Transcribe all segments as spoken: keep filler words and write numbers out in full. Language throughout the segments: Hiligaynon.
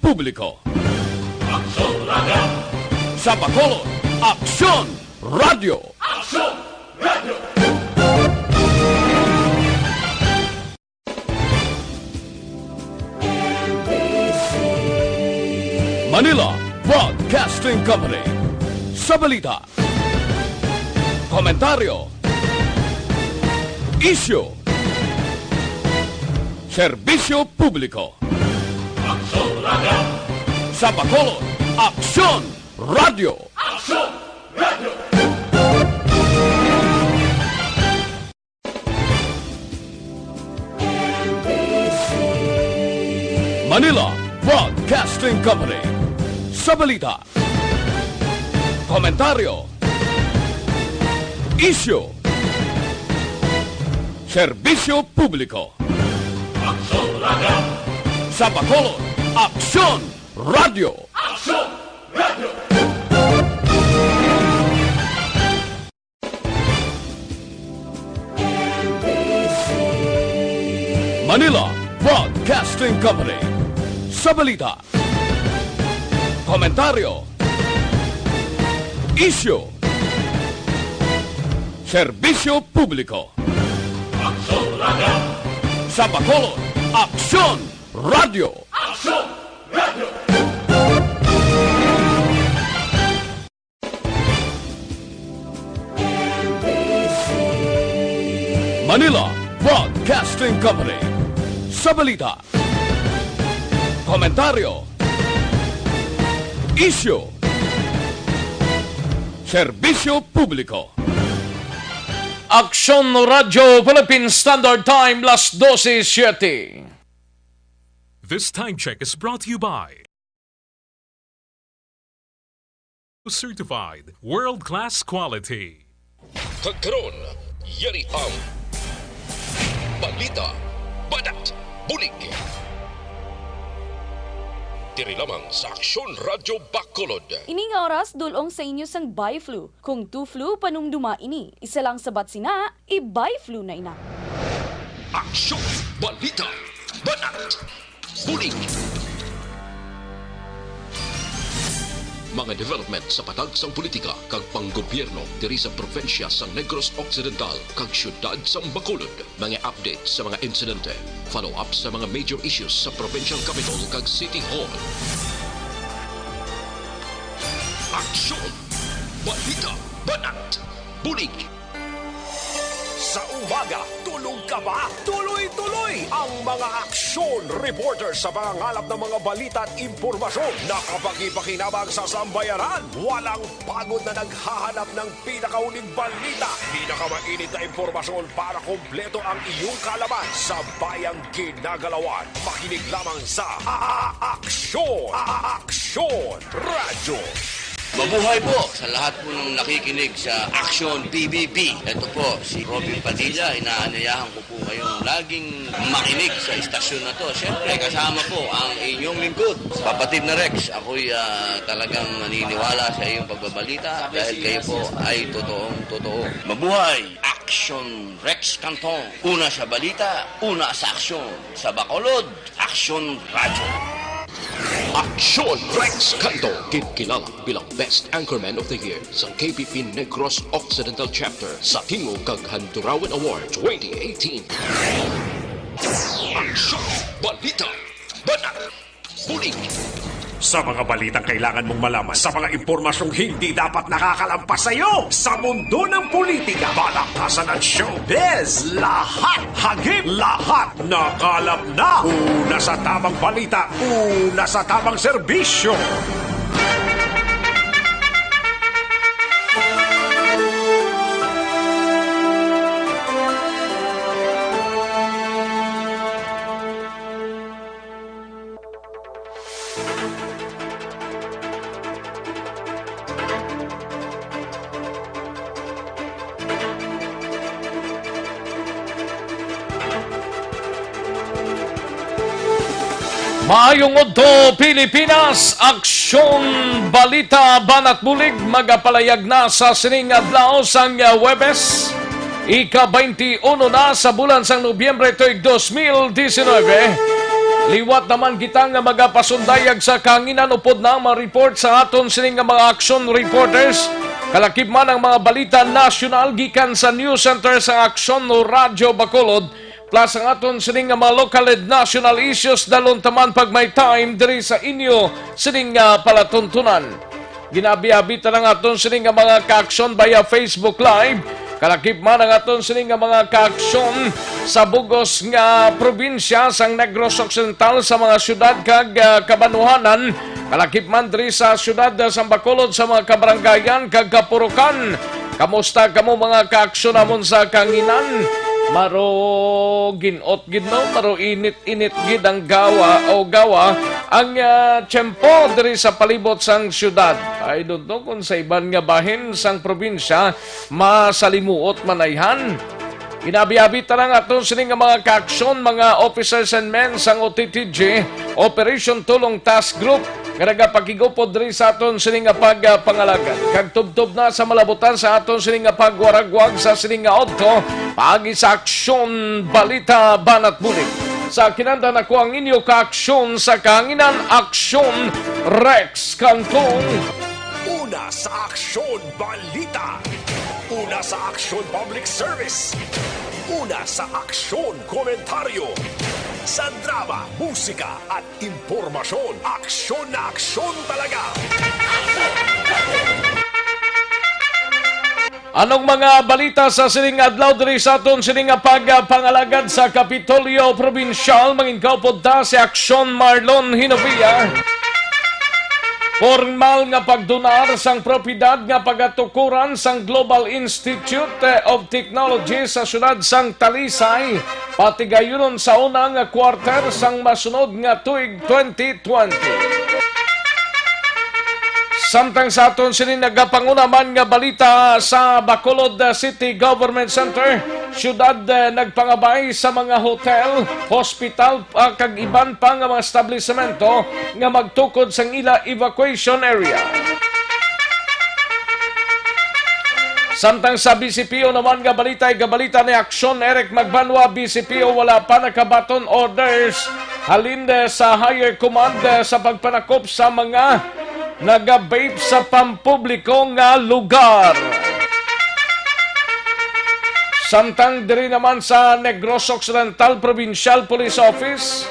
Publiko. Aksyon Radio! Sa Bacolod, Aksyon Radio! Aksyon Radio! Manila Broadcasting Company. Sa balita, komentaryo, isyu, serbisyo publiko. Aksyon Radio! Sa Bacolod, Aksyon Radio! Aksyon Radio! Manila Broadcasting Company. Sa balita, komentaryo, isyu, serbisyo publiko. Aksyon Radio! Sa Bacolod, Aksyon Radio! Aksyon Radio! Manila Broadcasting Company. Sa balita, komentaryo, isyu, serbisyo publiko. Aksyon Radio! Sa Bacolod, Aksyon Radio! Aksyon Radio! Manila Broadcasting Company. Sa balita, komentaryo, isyu, serbisyo publiko. Aksyon Radio Philippine Standard Time, las dose siete. This time check is brought to you by Certified World Class Quality. Kag karon, yari ang balita, banat, bulig. Diri lamang sa Aksyon Radyo Bacolod. Ini nga oras, dul-ong sa inyo sang Biflu. Kung two flu, panumduma ini. Isa lang sabat sina, i-Biflu na ina. Aksyon, balita, banat, bulig. Mga development sa patag sang politika kag panggobyerno diri sa probinsya sang Negros Occidental kag siyudad sang Bacolod. Mga update sa mga insidente, follow-up sa mga major issues sa provincial capital kag city hall. Aksyon! Balita! Banat! Bulig! Sa umaga, tulog ka ba? Tuloy-tuloy ang mga aksyon reporter sa pangangalap ng mga balita at impormasyon na kapagi-pakinabang sa sambayanan. Walang pagod na naghahanap ng pinakahuling balita, pinakamainit na impormasyon para kompleto ang iyong kaalaman sa bayang ginagalawan. Makinig lamang sa A-, A-, Aksyon! A-, A-, Aksyon Radyo! Mabuhay po sa lahat po ng nakikinig sa Aksyon P B B. Ito po si Robin Padilla. Inaanyayahan ko po kayong laging makinig sa istasyon na to. Siyempre, kasama po ang inyong lingkod, Papatid na Rex. Ako'y, ah, talagang naniniwala sa iyong pagbabalita dahil kayo po ay totoong totoo. Mabuhay! Aksyon Rex Canton. Una sa balita, una sa aksyon. Sa Bacolod, Aksyon Radyo. Aksyon Rex Canto, ginkilala bilang Best Anchorman of the Year sa K B P Negros Occidental Chapter sa Tingog kag Handurawan Award twenty eighteen. Aksyon, balita, banat, bulig. Sa mga balitang kailangan mong malaman, sa mga impormasyong hindi dapat nakakalampas sa iyo, sa mundo ng politika, balaktasan at showbiz, lahat Hagip lahat nakalap na. Una sa tamang balita, una sa tamang serbisyo. Maayong udto, Pilipinas! Aksyon, balita, banat bulig, magapalayag na sa sining adlaw sang Huwebes, ika-twenty-one na sa bulan sang Nobyembre tuig dos mil diecinuebe. Liwat naman kita nga magapasundayag sa kahanginan upod na ang mga report sa aton sini nga mga action reporters. Kalakip man ang mga balita nasyonal gikan sa news center sa Aksyon Radyo Bacolod, plus ang aton sini nga mga local and national issues, dalon taman pag may time diri sa inyo sini nga palatuntunan. Ginabi-abi ta lang aton sini nga mga kaaksyon via Facebook Live. Kalakip man ang aton sini nga mga kaaksyon sa bugos nga probinsya sang Negros Occidental, sa mga syudad kag, ah, kabanuhanan. Kalakip man diri sa syudad, ah, sang Bacolod, sa mga kabarangayan kag kapurukan. Kamusta kamo, mga kaaksyon namon sa kanginan? Maro ginot gid, no? Maro init-init gid ang gawa o gawa ang, ah, tiyempo diri sa palibot sang syudad. I don't know kung sa iban nga bahin sang probinsya masalimuot man ayhan. Inabi-abi ta lang aton sini nga mga kaaksyon, mga officers and men sang O T T G, Operation Tulong Task Group, nga nagapakigupod diri sa aton sini nga pagpangalagad. Kag tubtob na sa malabutan sa aton sini nga pagwaragwag sa sini nga udto, paagi sa Aksyon Balita Banat Bulig. Sa kinanda nako ang inyo kaaksyon sa kahanginan, Aksyon Rex Cantong. Una sa Aksyon Balita. Una sa Aksyon Public Service. Una sa Aksyon Komentaryo. Sa drama, musika, at impormasyon, aksyon na aksyon talaga. Anong mga balita sa sining adlaw diri sa aton sining nga pagpangalagad sa Kapitolyo Probinsyal? Manginkaupod ta si Aksyon Marlon Hinovia. Formal nga pagdunar sang propiedad nga pagatukuran sang Global Institute of Technology sa siyudad sang Talisay. Patigayunon sa una nga quarter sang masunod nga tuig twenty twenty. Samtang sa aton sini nagapanguna man nga balita sa Bacolod City Government Center, siyudad, eh, nagpangabay sa mga hotel, hospital, ah, kag iban pa nga mga establisemento nga magtukod sang ila evacuation area. Samtang sa B C P O naman nga balita, igabalita ni Aksyon Eric Magbanwa, B C P O wala pa nakabaton orders halin, eh, sa higher command, eh, sa pagpanakop sa mga naga-vape sa pampubliko nga lugar. Samtang diri naman sa Negros Occidental Provincial Police Office,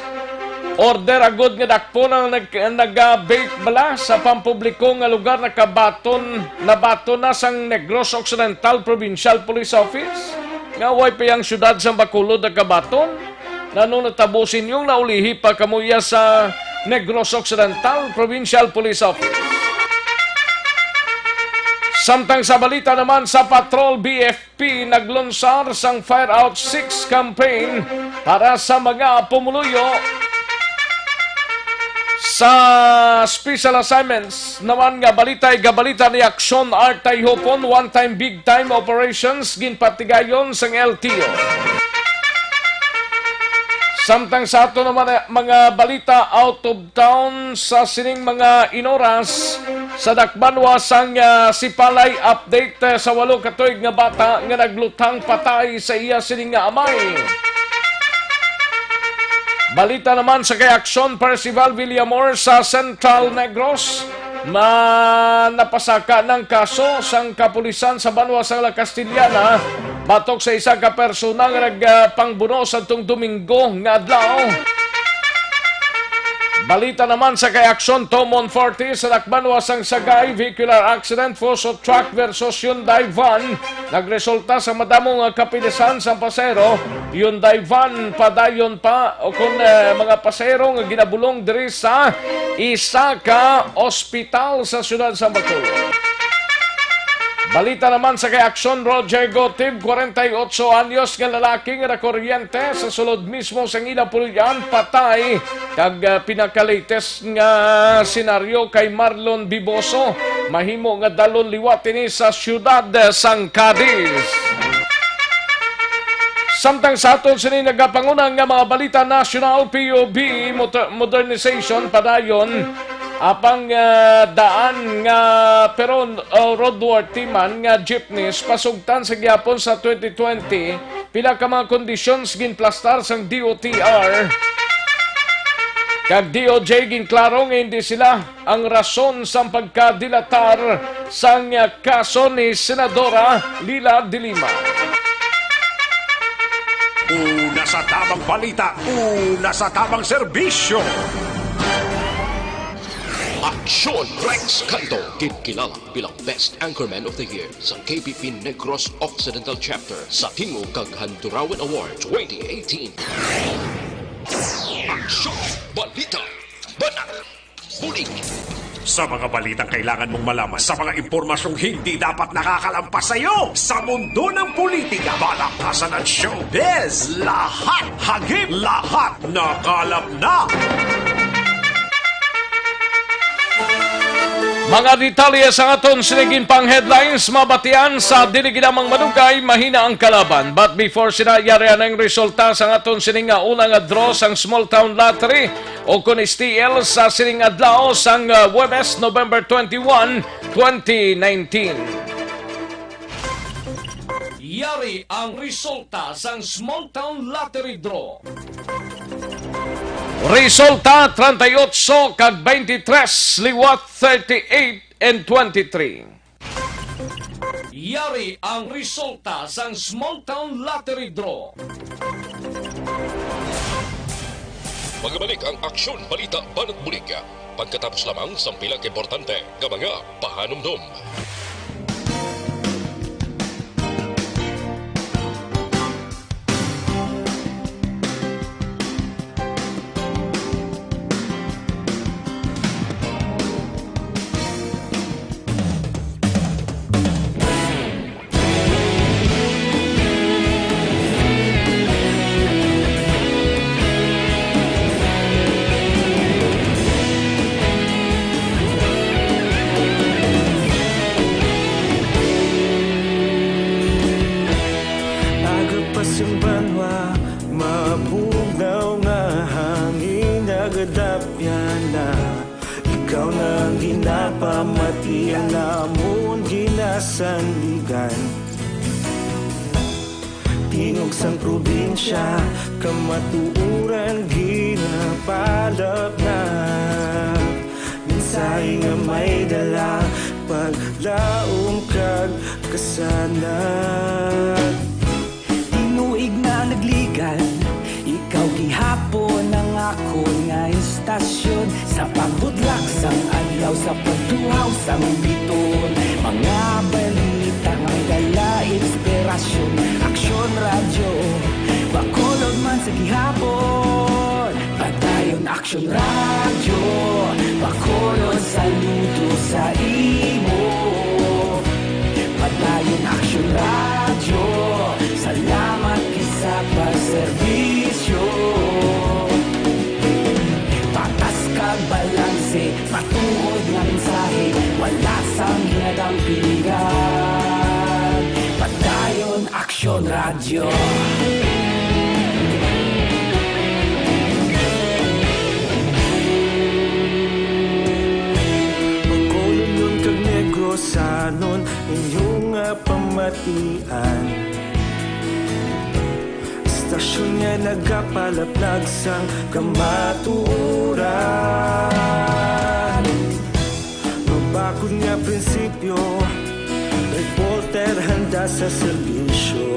order agud nga dakpon ang nag-, naga-vape bala sa pampubliko nga lugar. Nakabaton, nabaton na sang Negros Occidental Provincial Police Office nga way pa ang siyudad sang Bacolod nakabaton. Nano natabo sa inyong naulihi pa kamo iya sa Negros Occidental Provincial Police Office? Samtang sa balita naman sa Patrol, B F P naglunsar sang Fire Out six campaign para sa mga pumuluyo. Sa special assignments naman nga balita, igabalita ni Aksyon Art Tayhopon, one time big time operations ginpatigayon sang L T O. Samtang sa ato naman, eh, mga balita out of town, sa sining mga inoras, sa dakbanwa sang, ah, Sipalay, update, eh, sa walo ka tuig nga bata nga naglutang patay sa iya sining nga amay. Balita naman sa kay Aksyon, Percival Villamor sa Central Negros. Ma-, napasaka ng kaso sang kapulisan sa banwa sang La Castellana batok sa isa ka persona nga nagpangbuno sa tong Domingo nga adlaw. Balita naman sa kay Aksyon, Tomon Forte sa dakbanwa sang Sagay, vehicular accident, Fuso truck versus Hyundai van. Nagresulta sa madamo nga kapilisan sang pasahero, Hyundai van padayon pa, o kon, eh, mga pasahero nga ginabulong diri sa isa ka ospital sa siyudad sa Bacolod. Balita naman sa kay Aksyon, Roger Gotib, kwarenta y otso anyos nga lalaki nga nakuryente sa sulod mismo sang ila pulyan, patay, kag, ah, pinaka-latest nga senaryo kay Marlon Biboso, mahimo nga dalon liwat ini sa siyudad sang Cadiz. Samtang sa aton sini nagapanguna nga mga balita nasyonal, P U B moder-, modernization padayon, apang, ah, daan nga peron o roadworthy man nga jeepneys pasugtan sa gihapon sa twenty twenty. Pila ka mga conditions ginplastar sang D O T R. Kag D O J ginklaro nga hindi sila ang rason sang pagkadilatar sang kaso ni Senadora Leila de Lima. Una sa tamang balita, una sa tamang serbisyo. Aksyon! Rex Canto, ginkilala bilang Best Anchorman of the Year sa K P P Negros Occidental Chapter sa Tingog kag Handurawan Award twenty eighteen. Aksyon! Balita! Banat! Bulig! Sa mga balitang kailangan mong malaman, sa mga impormasyong hindi dapat nakakalampas sa iyo, sa mundo ng politika, balakhasan at showbiz, lahat hagip, lahat nakalap na. Mga detalye sang aton sini ginpang headlines mabatian sa dili ginamang madugay, mahina ang kalaban. But before sina, yari ang resulta sang aton sini nga una nga draw sang Small Town Lottery o kon S T L sa sining adlaw sang, uh, Huwebes, November twenty-one, twenty nineteen. Yari ang resulta sang Small Town Lottery Draw. Resulta, treinta y ocho kag veintitrés, liwat thirty-eight and twenty-three. Yari ang resulta sang Small Town Lottery Draw. Magabalik ang Aksyon Balita Banat Bulig pagkatapos lamang sang pila ka importante nga mga pahanumdom. Aga pa sing banwa, mabugnaw nga hangin, nagadapyan na. Ikaw na ang ginapamati, ang amon ginasandigan. Tingog sang probinsya, kamatuoran ginapalapnap. Mensahe nga may dala, paglaom kag kasanag. Tinuig na nagligan, ikaw gihapon ang akon nga istasyon. Sa pagbutlak sang adlaw, sa pagtuhaw sang biton, mga balita nga may dala inspirasyon. Aksyon Radyo, Bacolod man sa gihapon. Padayon Aksyon Radyo, Bacolod, saludo sa imo. Padayon Aksyon Radyo, salamat gid sa pagserbisyo. Patas kag balanse, matuod nga mensahe, wala sang ginadampingan. Padayon Aksyon Radyo. Bacolodnon kag Negrosanon, inyo nga pamatian. Istasyon nga nagapalapnag sang kamatuoran. Mabakod nga prinsipyo, reporter handa sa serbisyo.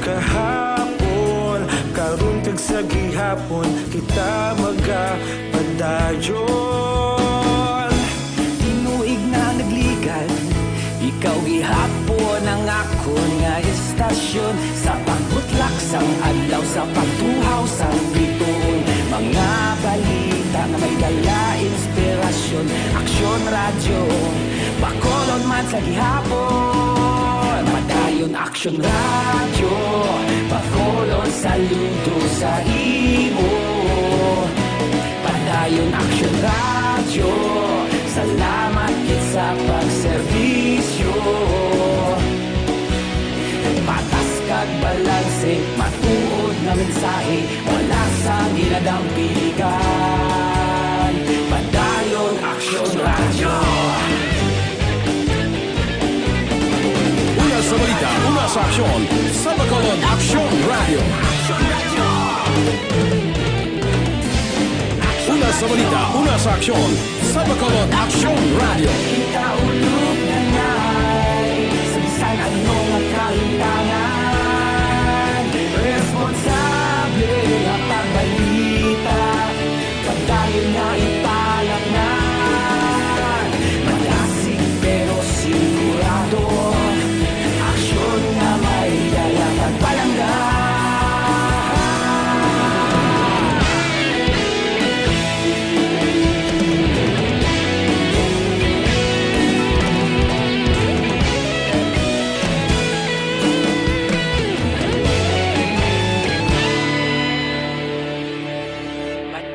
Kahapon, karon kag sa gihapon, kita magapadayon. Tinuig na nagligan, ikaw gihapon ang akon nga istasyon. Sa pagbutlak sang adlaw, sa pagtuhaw sang biton, mga balita nga may dala inspirasyon. Aksyon Radyo, Bacolod man sa gihapon. Padayon Aksyon Radyo, Bacolod, saludo sa imo. Padayon Aksyon Radyo, salamat gid sa pagserbisyo. Patas kag balanse, matuod nga mensahe, wala sang ginadampingan. Padayon Aksyon Radyo. Una sa balita, una sa aksyon, sa Bacolod Aksyon Radyo. Aksyon Radyo. Sa balita, una sa aksyon, sa Bacolod Aksyon Radio. Kita ulog na ngay, sa bisan ano nga kahintangan, responsable nga pagbalita, padayon nga ipalatnan. Malasig pero sigurado, aksyon nga may dala kag palangga.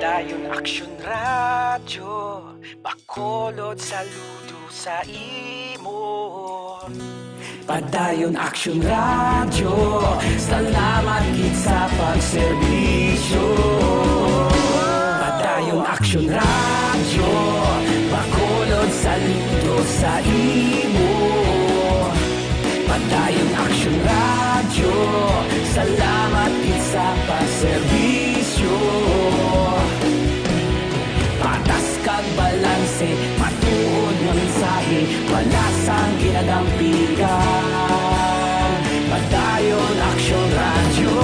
Padayon Aksyon Radyo, Bacolod, saludo sa imo. Padayon Aksyon Radyo, salamat gid sa pagserbisyo. Padayon Aksyon Radyo, Bacolod, saludo sa imo. Padayon Aksyon Radyo, salamat gid sa pagserbisyo. Patas kag balanse, matuod nga mensahe, wala sang ginadampigan. Padayon Aksyon Radyo.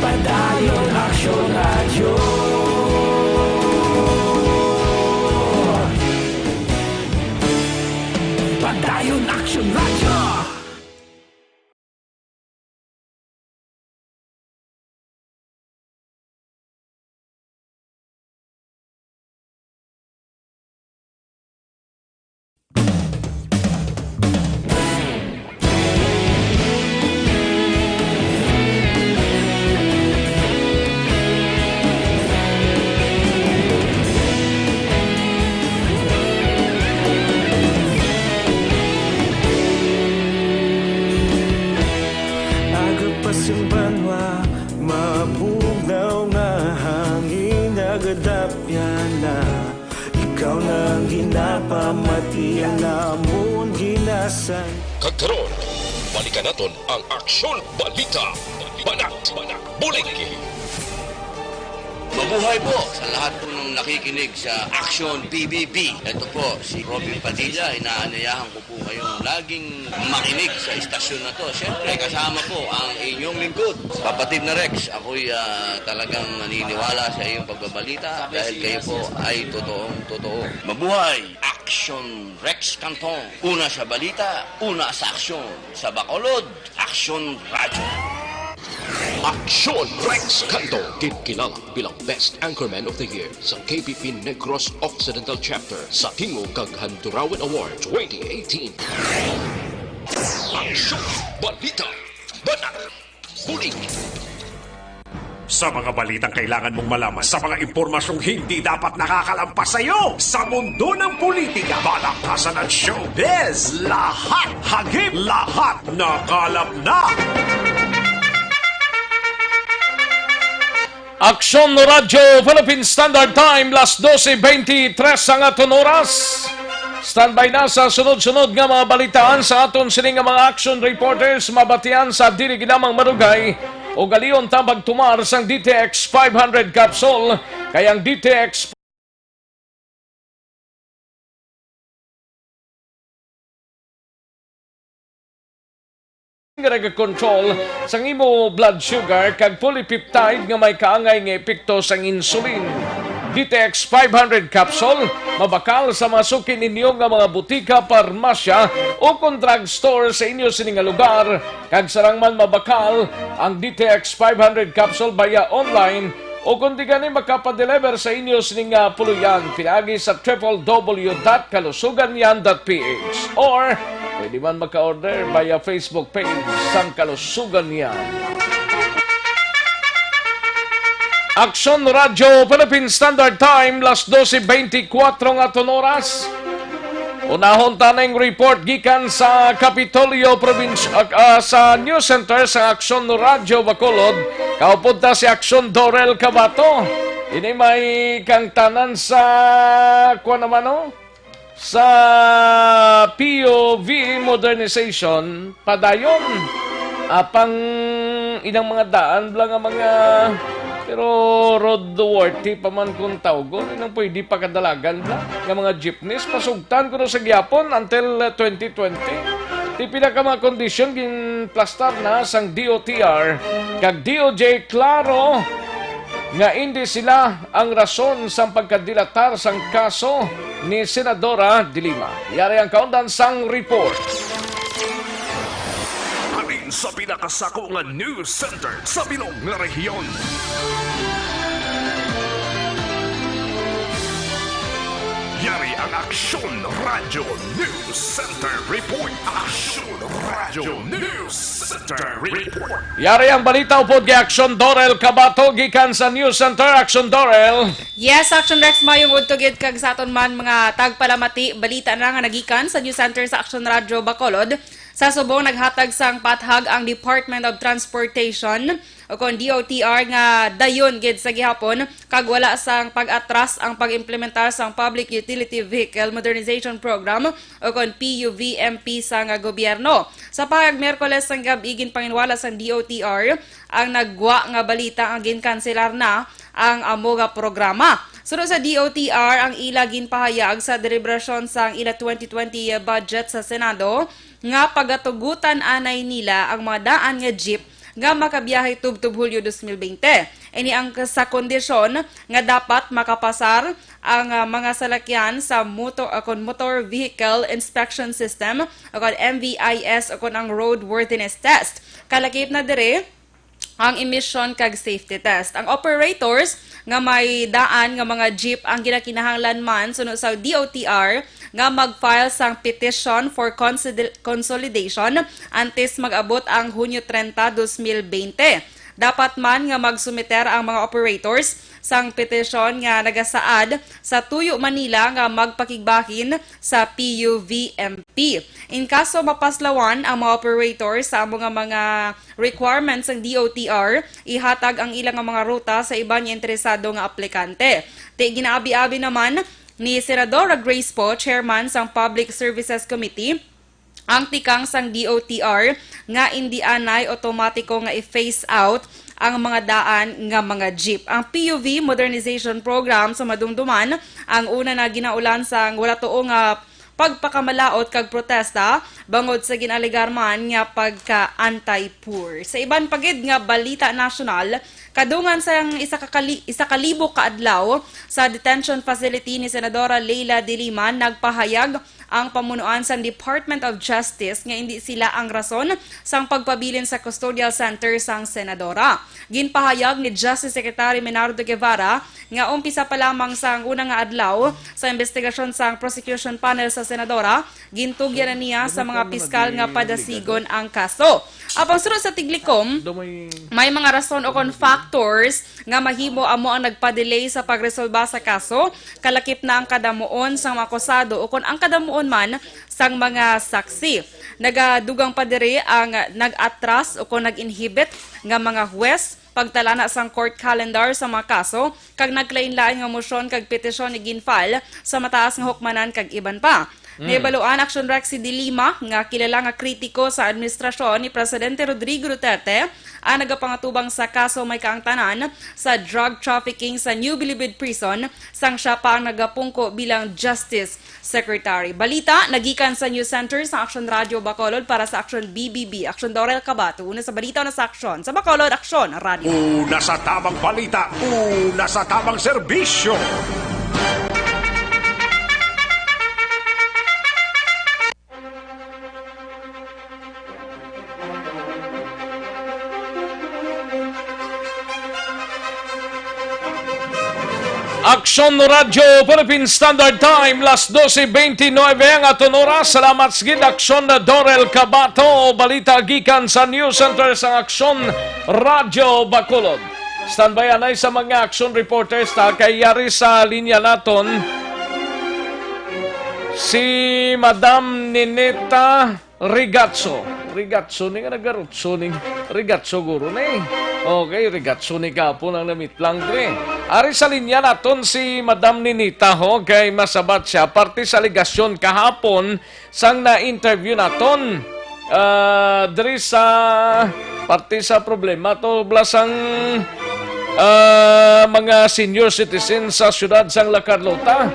Padayon Aksyon Radyo. Padayon Aksyon Radyo. Agapas ang banwa, mabugnaw nga hangin, nagadapya na. Ikaw na ang ginapamati, ang amon ginasan. Kag karon, balikan naton ang Aksyon Balita. Banat, banat, bulig. Mabuhay po sa lahat po ng nakikinig sa Aksyon P B B. Ito po si Robin Padilla, inaanyayahan ko po kayong laging makinig sa istasyon na to. Siyempre, kasama po ang inyong lingkod, Kapatid na Rex. Ako'y, ah, talagang naniniwala sa iyong pagbabalita dahil kayo po ay totoong totoo. Mabuhay! Aksyon Rex Cantong. Una sa balita, una sa aksyon. Sa Bacolod, Aksyon Radyo. Aksyon Rex Cantong, kinkilala bilang Best Anchorman of the Year sa K P P Negros Occidental Chapter sa Tingog kag Handurawan Award twenty eighteen. Aksyon, balita, banat, bulig. Sa mga balitang kailangan mong malaman, sa mga impormasyong hindi dapat nakakalampas sa iyo, sa mundo ng politika, balaktasan at showbiz, lahat hagip, lahat nakalap na. Aksyon Radyo Philippine Standard Time, las dose beintitres ang aton oras. Standby na sa sunod-sunod nga mga balitaan sa aton sini nga mga action reporters, mabatian sa dili gid lamang madugay. Ugalion ta magtumar sang D T X five hundred capsule, kay ang D T X nga nagakontrol sang imo blood sugar kag polypeptide nga may kaangay nga epekto sang insulin. D T X five hundred capsule, mabakal sa mga suki ninyo nga mga butika, parmasya, o kon drugstore sa inyo sini nga lugar, kag sarang man mabakal ang D T X five hundred capsule via online o kon di gani makapadeliver sa inyo sini nga puloy-an pinaagi sa triple W dot kalusugan yan dot P H, or pwede man maka-order via Facebook page sang Kalusugan Yan. Aksyon Radyo Philippine Standard Time, las dose beintikwatro nga aton oras. Unahon ta ning report gikan sa Kapitolyo, Probins-, ah, ah, sa News Center sa Aksyon Radyo Bacolod. Kaupod ta si Aksyon Dorel Cabato. Ini may kangtanan sa, kuwan naman, no? Sa P O V modernization, padayon. Apang Inang mga daan bala nga mga, pero road worthy pa man kung tawgon, inang pwede pakadalagan bala nga mga jeepneys, pasugtan kuno sa gihapon until, uh, twenty twenty. Ti pila ka mga kondisyon ginplastar na sang D O T R kag D O J, klaro nga indi sila ang rason sang pagkadilatar sang kaso ni Senadora De Lima. Yari ang kaundan sang report. Halin sa pinakasako nga news center sa bilog nga rehiyon. Yari ang Aksyon Radyo News Center Report. Aksyon Radyo News Center Report. Yari ang balita upod kay Aksyon Dorel Kabato gikan sa News Center. Aksyon Dorel. Yes, Action Rex, mayong udto gid kag sa aton man mga tagpalamati. Balita na nga nagikan sa News Center sa Action Radyo Bacolod. Sa subong naghatag sang pathag ang Department of Transportation o kon D O T R nga dayon gid sa gihapon kag wala sang pag-atras ang pag-implementar sang Public Utility Vehicle Modernization Program o kon P U V M P sang gobyerno. Sa pahayag Miyerkules sang gab-i, ginpanginwala sang D O T R ang nagwa nga balita nga ginkanselar na ang amo nga programa. Suno sa D O T R, ang ila ginpahayag sa deliberasyon sang ila twenty twenty budget sa Senado nga pagatugutan anay nila ang mga daan nga jeep nga makabiyahe tubtob Hulyo dos mil bente. Ini ang sa kondisyon nga dapat makapasar ang, ah, mga salakyan sa motor, ah, kon Motor Vehicle Inspection System o kon M V I S o kon ang roadworthiness test. Kalakip na diri ang emission kag safety test. Ang operators nga may daan nga mga jeep ang ginakinahanglan man suno sa D O T R nga mag-file sang petition for considel-, consolidation antes mag-abot ang Hunyo trenta, dos mil bente. Dapat man nga magsumiter ang mga operators sang petisyon nga nagasaad sa tuyo man nila nga magpakigbahin sa P U V M P. In kaso mapaslawan ang mga operators sa amo nga mga requirements sang D O T R, ihatag ang ila nga mga ruta sa iban nga interesado nga aplikante. Ti ginaabi-abi naman ni Senadora Grace Poe, chairman sang Public Services Committee, ang tikang sang D O T R nga indi anay otomatiko nga i-phase out ang mga daan nga mga jeep. Ang P U V Modernization Program sa madumduman ang una na ginaulan sang wala tuo nga pagpakamalaot kag protesta bangod sa gin-alegar man nga pagka-anti-poor. Sa iban pa gid nga balita nasyonal, kadungan sang isa ka kali-, isa ka libo ka adlaw sa detention facility ni Senadora Leila de Lima, nagpahayag ang pamunuan sang Department of Justice nga indi sila ang rason sang pagpabilin sa custodial center sang senadora. Ginpahayag ni Justice Secretary Menardo Guevara nga umpisa pa lamang sang una nga adlaw sa investigasyon sang prosecution panel sa senadora, gintugyan na niya sa mga piskal nga padasigon ang kaso. Apang suno sa Tiglikom, may mga rason o kon factors nga mahimo amo ang nagpa-delay sa pagresolba sa kaso, kalakip na ang kadamuon sang mga akusado o kon ang kadamuon man sang mga saksi. Nagadugang pa diri ang nag-atras o kon nag-inhibit nga mga huwes, pagtalana sang court calendar sa mga kaso, kag naglain-lain nga mosyon kag petisyon nga gin-file sa mataas nga hukmanan kag iban pa. Mm. Nahibaluan, Action Rex, si De Lima, nga kilala nga kritiko sa administrasyon ni Presidente Rodrigo Duterte, ang nagapangatubang sa kaso may kaangtanan sa drug trafficking sa New Bilibid Prison, sang siya pa ang nagapungko bilang Justice Secretary. Balita nagikan sa News Center sa Action Radio Bacolod para sa Action B B B. Action Dorel Cabato, una sa balita, una sa aksyon. Sa Bacolod, Aksyon Radio. Una sa tamang balita, una sa tamang serbisyo. Aksyon Radyo Philippine Standard Time, las doce veintinueve ang aton oras. Salamat sa gid, Aksyon Dorel Cabato. Balita gikan sa News Center sa Aksyon Radyo Bacolod. Standby anay sa mga aksyon reporters ta, kay yari sa linya naton si Madam Nineta Rigatso. Rigatso ni nga nagarutso ni. Rigatso guro ni. Okay, Rigatso ni kapon ang namitlang dre. Ari sa linya naton si Madam Ninita ho, kay masabat siya parte sa alegasyon kahapon sang na-interview naton. Ah, diri sa parte sa problema to, blasang, ah, mga senior citizen sa siyudad sang La Carlota.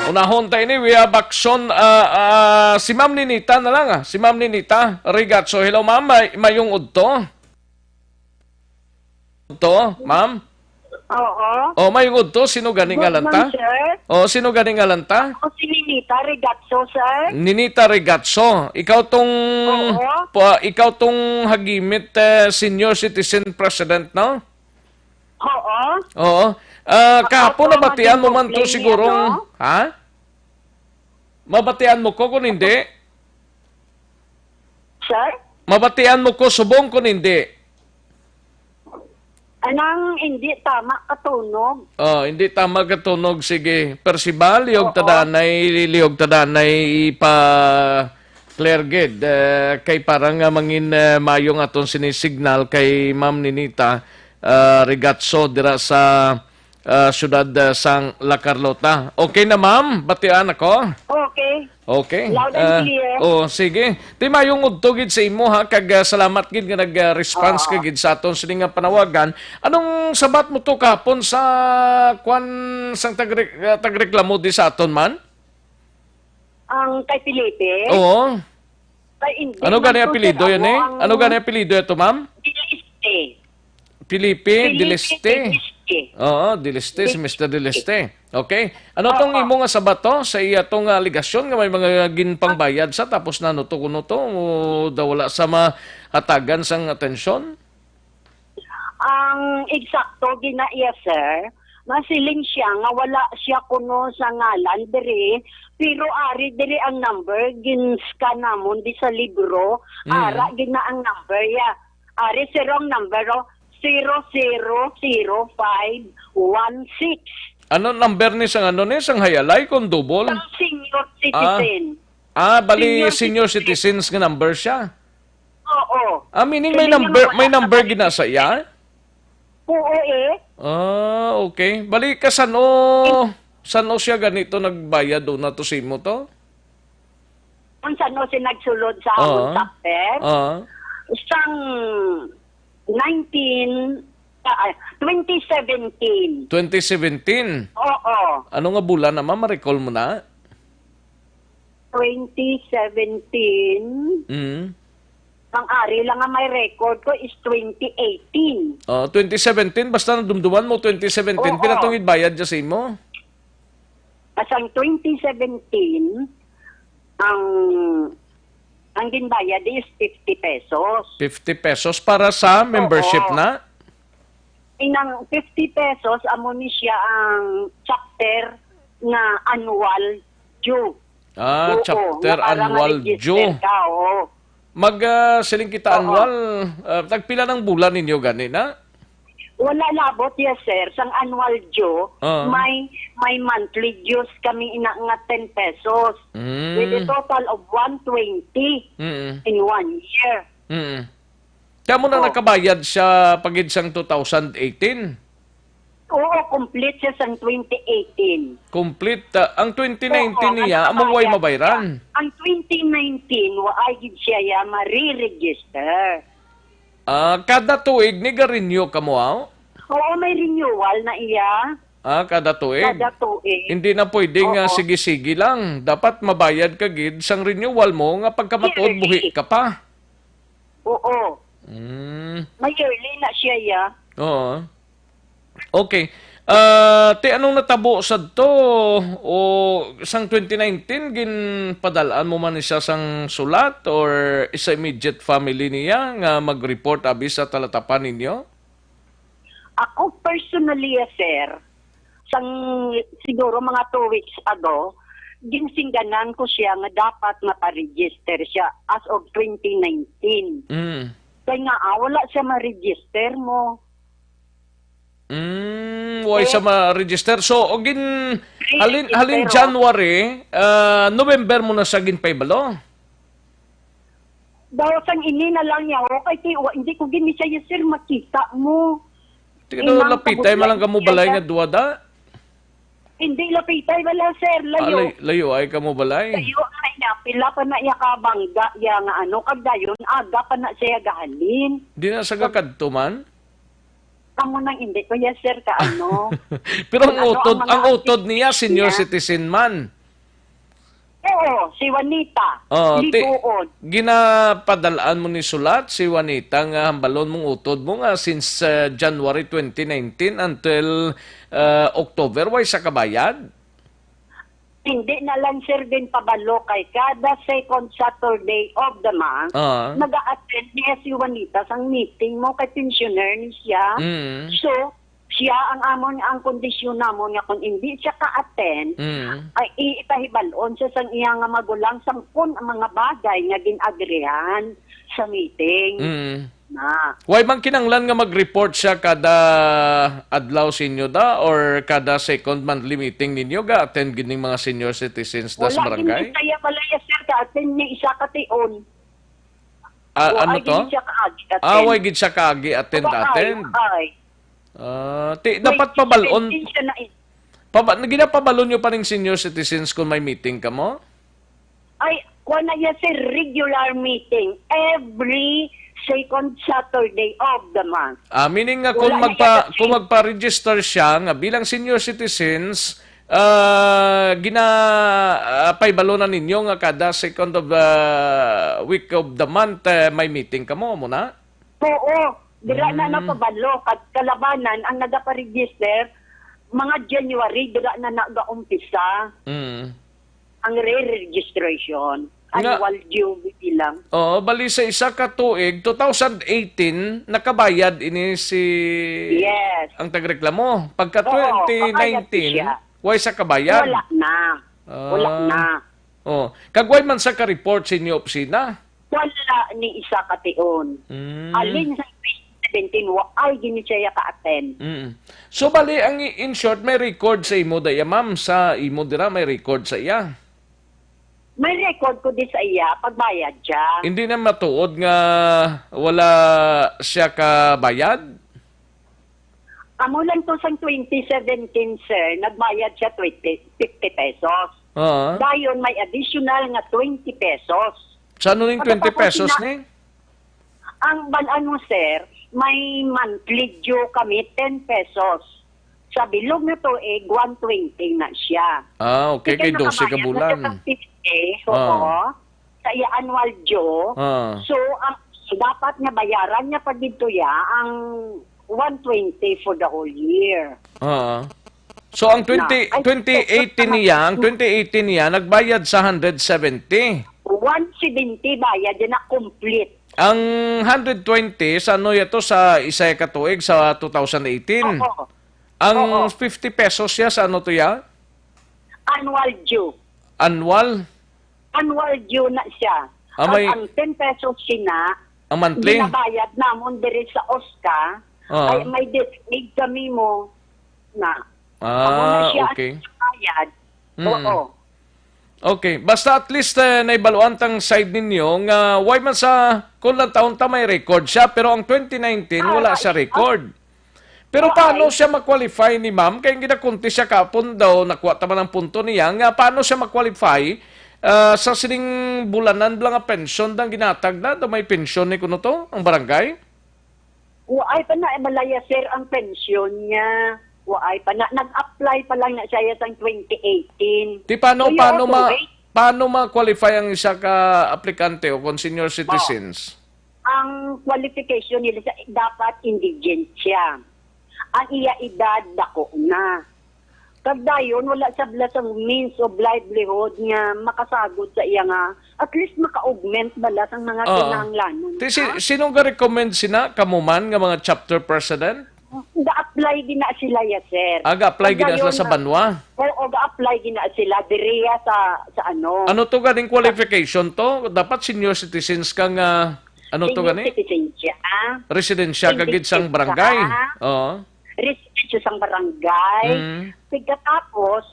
Unahon ta ini, we have action, ah, ah, si Ma'am Ninita na lang, ah. Si Ma'am Ninita Regatso. Hello, ma'am. May, mayong udto. To, ma'am? Oo. Oh, mayong udto. Sino gani Good ngalan ta? Morning, sir. Oh, sino gani ngalan ta? Ako si Ninita Regatso, sir. Ninita Regatso. Ikaw tong Oo. pa, ikaw tong Hagimit, eh, Senior Citizen President, no? Oo. Oo. Ah, Ako kahapon to nabatian mo man to maging sigurong, complain, ano? Ha? Mabatian mo ko kung hindi? Sir? Mabatian mo ko subong kung hindi? Anang hindi tama katunog? Oh, hindi tama katunog. Sige, Percival, lihog Oo. tadanay, lihog tadanay ipa clear gid. Eh, kay parang nga mangin, eh, mayo nga aton sini signal kay Ma'am Ninita, ah, Regatso dira sa, ah, siyudad, ah, sang La Carlota. Okay na, ma'am? Batian ako? Okay. Okay. Loud and Ah, clear. Oh, sige. Ti mayong udto gid sa imo, ha, kag, ah, salamat gid nga nag-response ka Oo. gid sa aton sini nga panawagan. Anong sabat mo to kahapon sa kwan sang tagre-, ah, tagreklamo di sa aton man? Ang kay Felipe? Oo. Kay hindi Ano man gani to, apelyido sir, yan, eh? Ang Ano gani apelyido ito, ma'am? Diliste. Felipe Felipe Diliste. Diliste. Oo, Diliste, si Diliste. Mister Diliste. Okay. Ano tong Oo. imo nga sabat to sa iya tong aligasyon nga may mga ginpangbayad sa, tapos na, ano to, kuno to, o daw wala sa mahatagan sang atensyon? Ang eksakto gina iya, sir, masiling siya nga wala siya kuno sa ngalan diri, pero ari diri ang number, gin-scan namon di sa libro, Mm. ara gid na ang number, ya. Ari, sir, ang number, oh, zero zero zero five one six. Ano number ni sang ano ni, sang Hayalay kung double? Sang senior Ah. citizen. Ah, bali Senior senior citizen. citizens nga number siya. Oo. Ah, meaning may Kini nga number, may mawala number sa gid na sa iya? Oo, eh. Ah, okay. Bali ka san-o, san-o siya ganito nagbayad una to sa imo to? Ang san-o siya nagsulod sa amon Oo. chapter? Oo. Sang nineteen, ah, ah, twenty seventeen. Twenty seventeen? Oo. Ano nga bulan na, ma'am? Ma-recall mo na? Twenty seventeen. Mm. Ang ari lang nga may record ko is twenty eighteen. Oh, twenty seventeen, basta nadumduman mo, twenty seventeen, Oo. pila tong bayad dya sa imo? Asang twenty seventeen, ang, ang ginbayad is fifty pesos. Fifty pesos para sa membership Oo. na? Inang fifty pesos, amo ni siya ang chapter nga annual due. Ah, Oo, chapter nga para annual ma-register due. ka, oo. Mag, ah, siling kita Oo. annual, ah, tagpila ng bulan ninyo gani na? Wala labot, yes, sir. Sang annual due, Ah. may, may monthly dues kami ina nga ten pesos. Mm. With a total of one twenty Mm. in one year. Mm. Kamo na Oh. nakabayad siya pagid sang two thousand eighteen? Oo, complete siya sang twenty eighteen. Complete, ah, ang twenty nineteen Oo, niya, ang among way bayad mabayran. siya. Ang twenty nineteen, wa ay gid siya ya mariregister. Ah, kada tuig ni ga-renew kamo, aw? Oo, may renewal na iya. Ah, kada tuig? Kada tuig. Hindi na pwede nga Oo. sige-sige lang. Dapat mabayad ka gid sang renewal mo nga pagkamatuod Yearly. buhi ka pa. Oo. Mm. May yearly na siya, ya. Oo. Okay. Ah, ti anong natabo sadto? O sang twenty nineteen, ginpadal-an mo man siya sang sulat or sa immediate family niya nga mag-report abi sa talatapan ninyo? Ako personally, eh, sir, sang siguro mga two weeks ago, ginsingganan ko siya nga dapat mapa-register siya as of twenty nineteen. Mm. Kaya nga, ah, wala siya ma-register mo. Mm, wala Eh? siya ma-register. So, o gin-, halin, Re-register, halin oh. January, ah, November mo na siya ginpahibalo? Daw sang ini na lang niya, okay, ti-, wa-, hindi ko gini siya, yes, sir, makita mo. Tingnan Inang mo, lapitay man lang kabubuyan kamo siya balay ya. nga duwa da. Hindi lapitay bala, sir. Ah, Layo. lay-, layo ay kamo balay? Layo na iya. Pila pa na iya ka bangga iya nga ano, kag dayon aga pa na siya gahalin. Di na sa gakadto man? Amo nang hindi ko, yes, sir, ka ano. Pero ang Kung ano utod, ang ang mga utod niya, activities senior niya. citizen man. Oo, si Juanita. Oh, ti-, Libuon. Ginapadalaan mo ni sulat si Juanita nga hambalon mong utod mo nga since, uh, January twenty nineteen until, uh, October, way sa kabayad? Hindi na lang, sir, din pabalo kay kada second Saturday of the month, Ah. nag-a-attend niya si Juanita sang meeting mo kay pensioner ni siya. Mm. So, siya ang amon, ang kondisyon namon nga kung hindi siya ka-attend, Mm. ay ipahibalon siya sang iya nga magulang sangpon ang mga bagay nga gin-agreehan sa meeting. Mm. Na. Why man kinanglan nga mag-report siya kada adlaw sa inyo da or kada second monthly meeting ninyo ga-attend gid ning mga senior citizens da sa Wala gid barangay? Ni siya balaya, sir, ka-attend ni isa ka tion. Ah, Wa ano ay to? Gid siya kaagi attend. Ah, way gid siya kaagi attend, Wa ay, attend. Ay. Ah, ti-, Wait, dapat pabalon. Siya na eh. Paba-, ginapabalon nyo pa ning senior citizens kung may meeting kamo? Ay, kuha na niya, sir, regular meeting every second Saturday of the month. Ah, meaning nga kung Wala na magpa-, yan, kung sir. Magpa-register siya nga bilang senior citizens, ah, gina-, ah, paibalo na ninyo nga kada second of, ah, week of the month, eh, may meeting kamo, mo na? Oo, dira na Mm. napabalo, kat-, kalabanan ang nagaparegister, mga January, dira na nagaumpisa Mm. ang re-registration. Nga Annual due bilang. Oo, bali sa isa ka tuig, two thousand eighteen, nakabayad ini si Yes. ang tagreklamo. Pagka Oo, twenty nineteen, kabayad siya. Way sa kabayad? Wala na. Ah. Wala na. Oh, kag way man sa ka-report sa inyo opisina? Wala ni isa ka tion. Mm. Alin sa twenty seventeen, wa ay gini siya ka-attend. Mm. So, bali, ang i-, in short, may record sa imo, daya, ma'am, sa imo dira, may record sa iya? May record ko di sa iya, pagbayad siya. Hindi na matuod nga wala siya kabayad? Amo lang to sang twenty seventeen, sir, nagbayad siya twenty, fifty pesos. Oo. Dayon may additional nga twenty pesos. Sa ano ning Pagkatapos twenty pesos na, ni? Ang ban-an mo, sir, may monthly due kami ten pesos. Sa bilog na tuig, one twenty na siya. Ah, okay. Kay dose ka bulan. Kay nakabayad na siya sa fifty, oo. Ah. Sa iya annual due. Ah. So, ang dapat nga bayaran niya pa didto ya ang one twenty for the whole year. Ah. So, ang twenty, Na, ay, twenty eighteen niya, ang twenty eighteen niya, nagbayad sa hundred seventy. One seventy bayad, yan na complete. Ang hundred twenty, sa ano yato, sa isa ka tuig, sa two thousand eighteen? Oo. Ang Oo. Fifty pesos siya, sa ano to ya? Annual due. Annual? Annual due na siya. Ah, may Ang, ang ten pesos sina, Ang monthly? Ginabayad namon diri sa OSCA, Oo. Ay may designated kami mo na. Ah, Amo na siya okay. Ang bayad. Mm. Oo. Okay, basta at least, eh, naibaluan tang side ninyo nga why man sa kung lang taon ta may record siya, pero ang twenty nineteen, Ah, wala siya ay, record. Pero Wa paano ay. Siya ma-qualify ni ma'am? Kay ginakunti siya kapon daw, nakuha ta man ang punto niya, nga paano siya ma-qualify, ah, sa sining bulanan bala nga pensyon dang ginatag na, daw may pensyon ni kuno to, ang barangay? Wa ay pa na, malaya, sir, ang pensyon niya. Wa ay pa na. Nag-apply pa lang na siya sang twenty eighteen. Di paano, So, you paano have to ma-, wait. Paano ma-qualify ang isa ka aplikante o kung senior citizens? Ang qualification nila sa, dapat indigent siya. Ang iya edad, dako na. Kag dayon, wala siya bala sang means of livelihood nga makasagod sa iya nga, at least maka-augment bala sang mga Oo. Kinahanglanon, Ti si-, ha? Sino ga-recommend sina? Kamo man nga mga chapter president? Ga-apply din na sila, yes, sir. Ah, ga-apply Kag gid na sila dayon, sa banwa? Oo, ga-apply din na sila diriya sa, sa ano. Ano to ganing qualification to? Dapat senior citizens ka nga, ano to Senior gani? Citizen siya. Residensya ka gid sang Indigent barangay? Ka. Oo. Residensya sang barangay. Mm. Pagkatapos,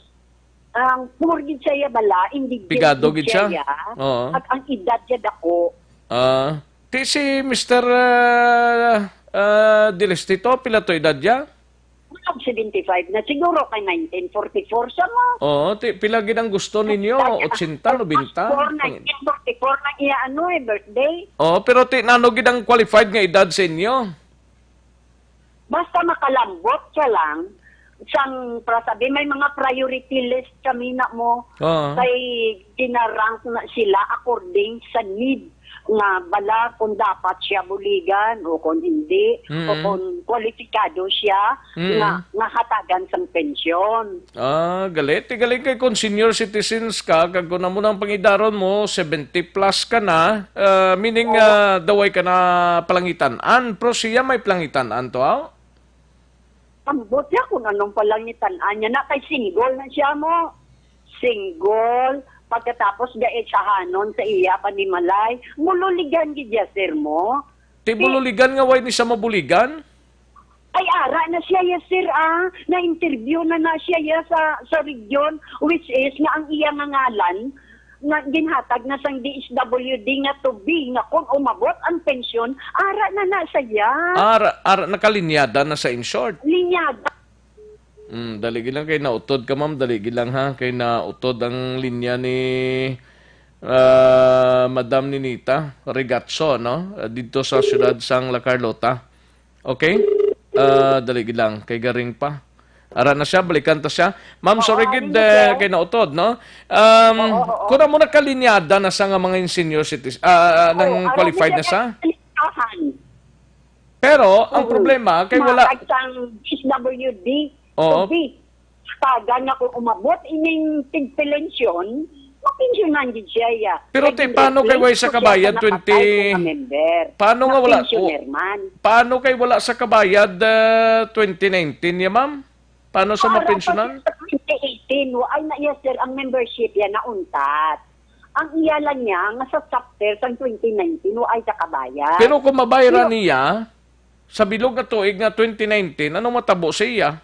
ang poor gid siya bala, indigent Pigado gid gid siya. Siya. Oo. At ang edad niya dako. Ah, ti si Mister, ah, ah, Dilistito, pila to edad niya? Kag seventy-five na siguro kay nineteen forty-four sa mo. Oo, ti, pila gid ang gusto ninyo? Kaya, Ochenta, nobenta? Forty-four na, Pang- forty-four na iya, ano, eh, birthday. Oo, pero ti, nano gid ang qualified nga edad sa inyo? Basta makalambot siya lang, sang, para sabi, may mga priority list kami na mo. Oo. Kay ginarank na sila according sa need nga bala kung dapat siya buligan o kung hindi, o Mm. kung kwalipikado siya Mm. nga, nga hatagan sang pensyon. Ah, galit. Ti galing kay kung senior citizens ka, kag kung amo nang pangidaron mo, seventy plus ka na, ah, meaning, Oo. ah, daway ka na palangitan-an. Pero siya may palangitan-an to, aw? Ambot niya kung anong palangitan-an niya na kay single na siya mo. Single. Pagkatapos ga-etsahanon sa iya panimalay, mululigan gid ya, sir mo. Ti Ti- bululigan nga way ni sa mabuligan? Ay, ara na siya, yes, sir, ah. Na-interview na na siya, yes, sa, sa region, which is nga ang iya nga ngalan, nga ginhatag na sang D S W D nga to be, nga kung umabot ang pensyon, ara na na siya. Ara, ara, nakalinyada na sa insured. Linyada. Mm, dali gid lang kay nautod ka, ma'am. Dali gid lang, ha, kay nautod ang linya ni, ah, Madam Ninita Rigatso, no? Ah, dito sa siyudad sang La Carlota. Okay? Ah, dali gid lang kay garing pa. Ara na siya, balikan ta siya. Ma'am, Oo, sorry gid, ano eh, siya? Kay nautod, no? Um, Oo, oo. Kung amo nakalinyada na sa nga mga senior citizen, ah, ah, Oo, nang ara qualified na na siya sa listahan. Pero ang Oo. problema kay wala. Matag sang D S W D Oo. to be. Taga na kung umabot ining tigpensyon, mapensyonan gid siya, ya. Pero Kay ti, paano kay way sa replace ko siya kabayad sa napatay twenty ko nga member. Paano nga wala, Mapensyoner o, man. Paano kay wala sa kabayad, ah, twenty nineteen niya, ma'am? Paano sa Para mapensyonan? pa sa twenty eighteen, wa ay na iya, sir, ang membership ya nauntat. Ang iya lang niya nga sa chapter sang twenty nineteen, wa ay sa kabayad. Pero kung mabayran Pero niya, sa bilog nga tuig nga twenty nineteen, anong matabo sa iya?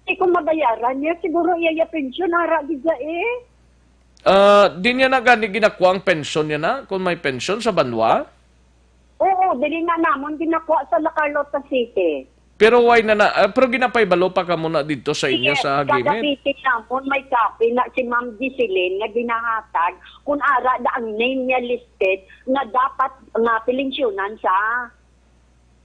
Eh, kung mabayaran niya, siguro iya ya pensyon, ara gid ya eh. Ah, di niya na gani ginakuha ang pensyon niya na, kung may pensyon sa banwa? Oo, dili na namon ginakuha sa La Carlota City. Pero why na na, ah, pero ginapahibalo pa kamo na dito sa inyo Yes, sa kada Gimit? Meeting namon may copy na si Ma'am Giseline nga ginahatag kung ara da ang name niya listed nga dapat nga pilinsyonan sa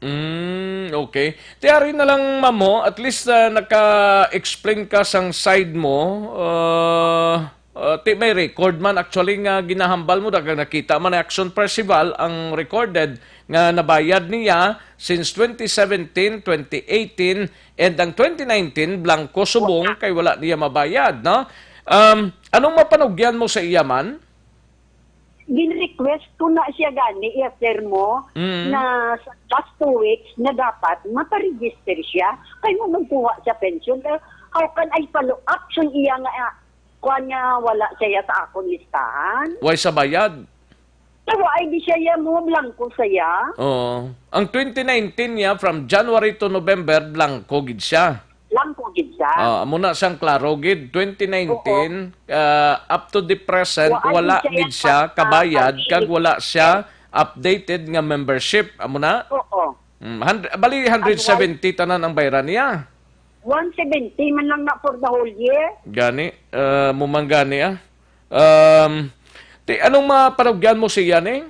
Mm, okay. Ti ari na lang, ma'am, mo, at least, ah, naka-explain ka sang side mo. Ah, ah, ti may record man actually nga ginahambal mo, daghang nakita man ang Action Percival ang recorded nga nabayad niya since twenty seventeen, twenty eighteen, and ang twenty nineteen, blanco subong Wala. kay wala niya mabayad, no? Um, anong mapanugyan mo sa iya man? Gin-request ko na siya gani, iya, sir mo, Mm. na sa last two weeks na dapat maparegister siya. Kay mo magkuha sa pension. Eh, how can I follow up sa iya nga, ah, kuwan nga wala siya sa akong listahan? Way sa bayad? Pero ay di siya ya mo, blanco siya. Oo. Ang twenty nineteen niya, from January to November, blanco gid siya. Blanco gid siya. Ah, amo na sang klaro gid, twenty nineteen, Oo. ah, up to the present, Wa-, wala ay, siya gid siya sa kabayad, pag-, kag wala siya updated nga membership. Amo na? Oo. Mm, hundred, bali, Ano, hundred seventy tanan ang bayran niya. One seventy man lang na for the whole year. Gani, ah, mo man gani, ah. Um, ti, anong mapanugyan mo siya ni?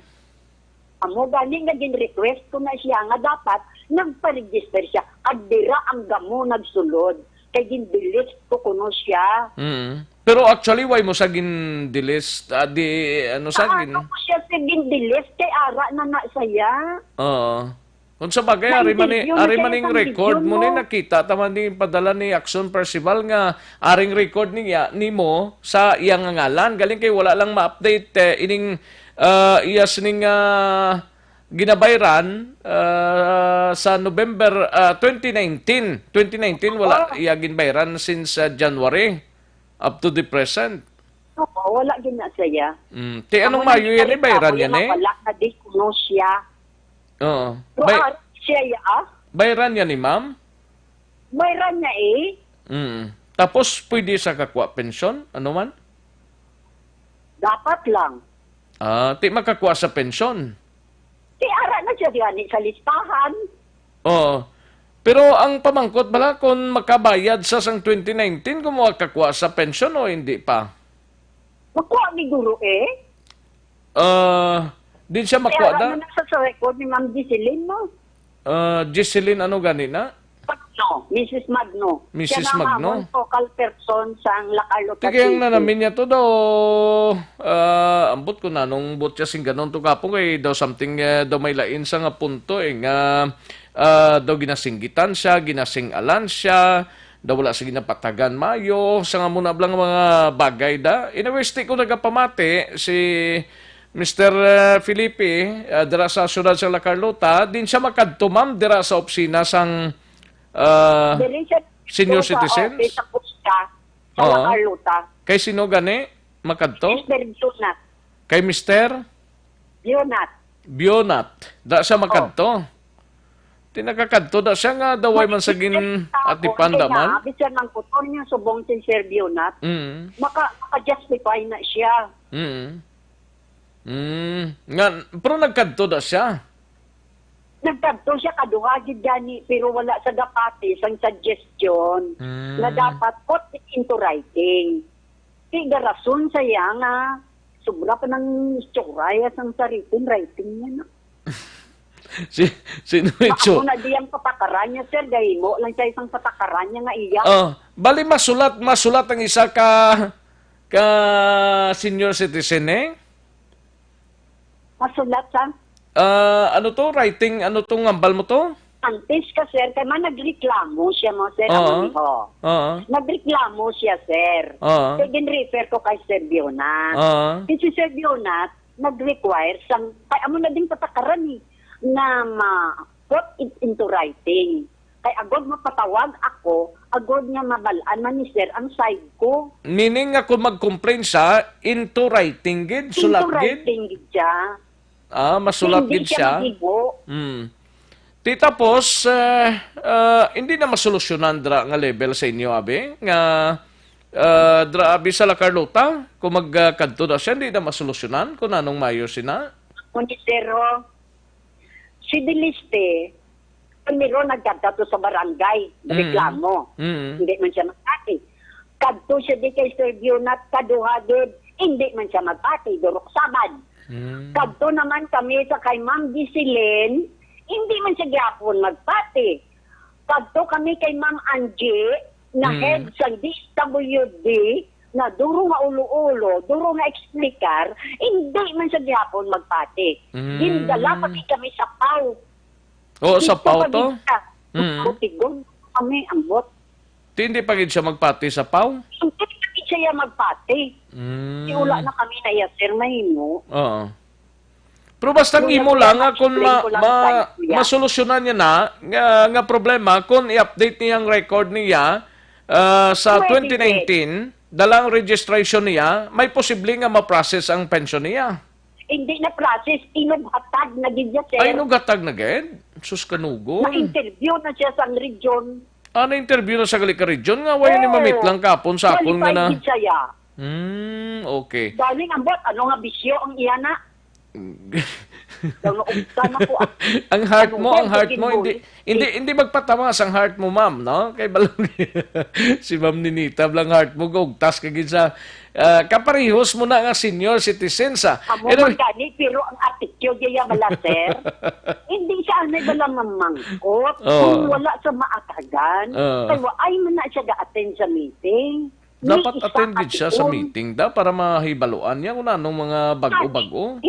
Amo gani nga gin-request ko na siya nga dapat nagpa-register siya. Kag dira ang gamo nagsulod. Kay gin-delete ko kuno siya. Mm. Pero actually, why mo sa gin-delete? Ah, di, ano sa Sa gin- ano ko siya sa gin-delete? Kay ara na na saya. Oo. Kung sa bagay, ari man ni, Nainterview na ari siya man ning sa record mo ni, video. Nakita ta man ni padala ni Action Percival nga aring record niya, nimo sa iya nga ngalan. Galing kay wala lang ma-update, eh, ining, ah, iya sining, ah, ginabayran, ah, sa November, ah, twenty nineteen. Twenty nineteen, wala Oo. iya ginbayran since, ah, January up to the present. Oo, wala gid na saya. Mm. Ti, anong Amo mayo ni yan, eh? Bayran yan, eh? Wala na di kuno siya. Oo. Pero Bay-, ah, siya ya, ah? Bayran yan ni ma'am? Bayran niya, eh. Mm. Tapos, pwede sa kakuha pensyon? Ano man? Dapat lang. Ah, ti makakuha sa pensyon? Ti ara na siya gani sa listahan. Oo. Pero ang pamangkot bala kung makabayad sa sang twenty nineteen kung makakuha sa pensyon o hindi pa? Makuha ni guro eh. Ah, din siya makuha Kaya na? Ano na sa, sa record ni Ma'am Giseline, no? Ah, Giseline, ano gani na? Magno, Missus Magno. Missus Siya na ang Magno? amon focal person sa ang La Carlota Tigayang na City. Namin niya to daw, ah, ambot ko nanong bot siya sing ganon to kapon kay daw something, eh, daw may lain sa nga punto eh, nga, ah, daw ginasinggitan siya, ginasing-alan siya, daw wala siya ginapatagan mayo, sa nga muna blang mga bagay da. Anyways, di ko nagapamati si Mister, ah, Felipe, ah, dira sa siyudad sa La Carlota, din siya makadto, ma'am, dira sa opisina sang, ah, Diri siya senior sa citizen? Office sa Pusta, sa Oo. La Carlota. Kay sino gani makadto? Mister Bionat. Kay Mister? Bionat. Bionat. Da siya Oh. makadto? Di nakakadto da siya nga daway man sa gin-atipan da man? Bisan ang kuton niya subong si Sir Bionat, Mm. maka-, maka-justify na siya. Mm. Mm. Nga, pero nagkadto da siya? Nagkadto siya kaduha gid gani, pero wala sa gapati sang suggestion Mm. na dapat put it into writing. Di garason sa iya nga sobra pa nang istorya sang sa written writing niya, no? Si, sino Ako ito? na diyang patakaran niya, sir. Gahimo lang siya isang patakaran niya nga iya. Oh, bali masulat, masulat ang isa ka, ka senior citizen, eh? Masulat sa? Ah, ano to? Writing, ano to? Ngambal mo to? Antes ka, sir, kay man nagreklamo siya mo, sir. Oo. Amo ni ho. Oo. Nagreklamo siya, sir. Oo. Kay gin-refer ko kay Sir Bionat. Oo. Kay si Sir Bionat, nag-require sang, kay amo na din patakaran eh, nga ma-put it into writing. Kay agod mapatawag ako, agod nga mabal-an man ni sir ang side ko. Meaning nga kung mag-complain siya, into writing gid, Into sulat gid? writing gid siya. Ah, masulat Hindi gid siya siya? mahigo. Hmm. Ti tapos, eh, ah, hindi na masolusyonan dra nga level sa inyo, abi? Nga, ah, dra abi sa La Carlota, kung mag, ah, kadto na siya, hindi na masolusyonan kung anong mayo sina? Kung sir, ho, si Deliste, primero nagkadto to sa barangay, Mm. reklamo. Mm. Hindi man siya magpati. Kadto siya di kay Sir Bionat, kaduha gid, hindi man siya magpati, durok sabad. Mm. Kadto naman kami sa kay Ma'am Giseline, hindi man siya gyapon magpati. Kadto kami kay Ma'am Angie, na Mm. head sa D S W D, na duro nga ulo-ulo, duro nga explicar, hindi man siya gihapon magpati. Mm. Gindala pa gid kami sa PAO. Oo, sa Dito PAO pa to? gid siya. Mm. Tigon kami, ambot. Di, hindi pa gid siya magpati sa PAO? Hindi pa gid siya magpati. Mm. Di, wala na kami na iya, sir, mahimo. Oo. Pero basta ang Yung imo lang nga kung ma-, explain ko lang ma-, sa iyo, kuya. masolusyonan niya na nga, nga problema, kung i-update niya ang record niya, ah, sa Pwede, twenty nineteen, dala ang registration niya, may posible nga ma-process ang pensyon niya. Hindi na process, inughatag na gid niya, sir. Ay, inughatag na gid? Sus, kanugon. Na-interview na siya sa region. Ah, na-interview na sa gali ka region nga, why ni Oo. mamit lang kapon sa akon nga Qualified na? gid siya. Hmm, okay. Galing ambot, ano nga bisyo ang iya na? Daw naugtan ako, ah. Ang heart Ano mo, ba ang heart yung mo, hindi, ginbuhi? hindi, hindi magpatawas ang heart mo, ma'am, no? Kay balong si Ma'am Ninita, blang heart mo, gaugtas ka gid sa, ah, kaparehos mo na nga senior citizens, ah. Amo Anyway. man gani, pero ang attitude niya bala, sir, hindi siya anay bala mamangkot Oo. kung wala sa maatagan. Oo. Kay wa ay man na siya ga-attend sa meeting. Dapat May isa attend gid siya sa atuon. meeting da para mahibaluan niya kung anong mga bago-bago.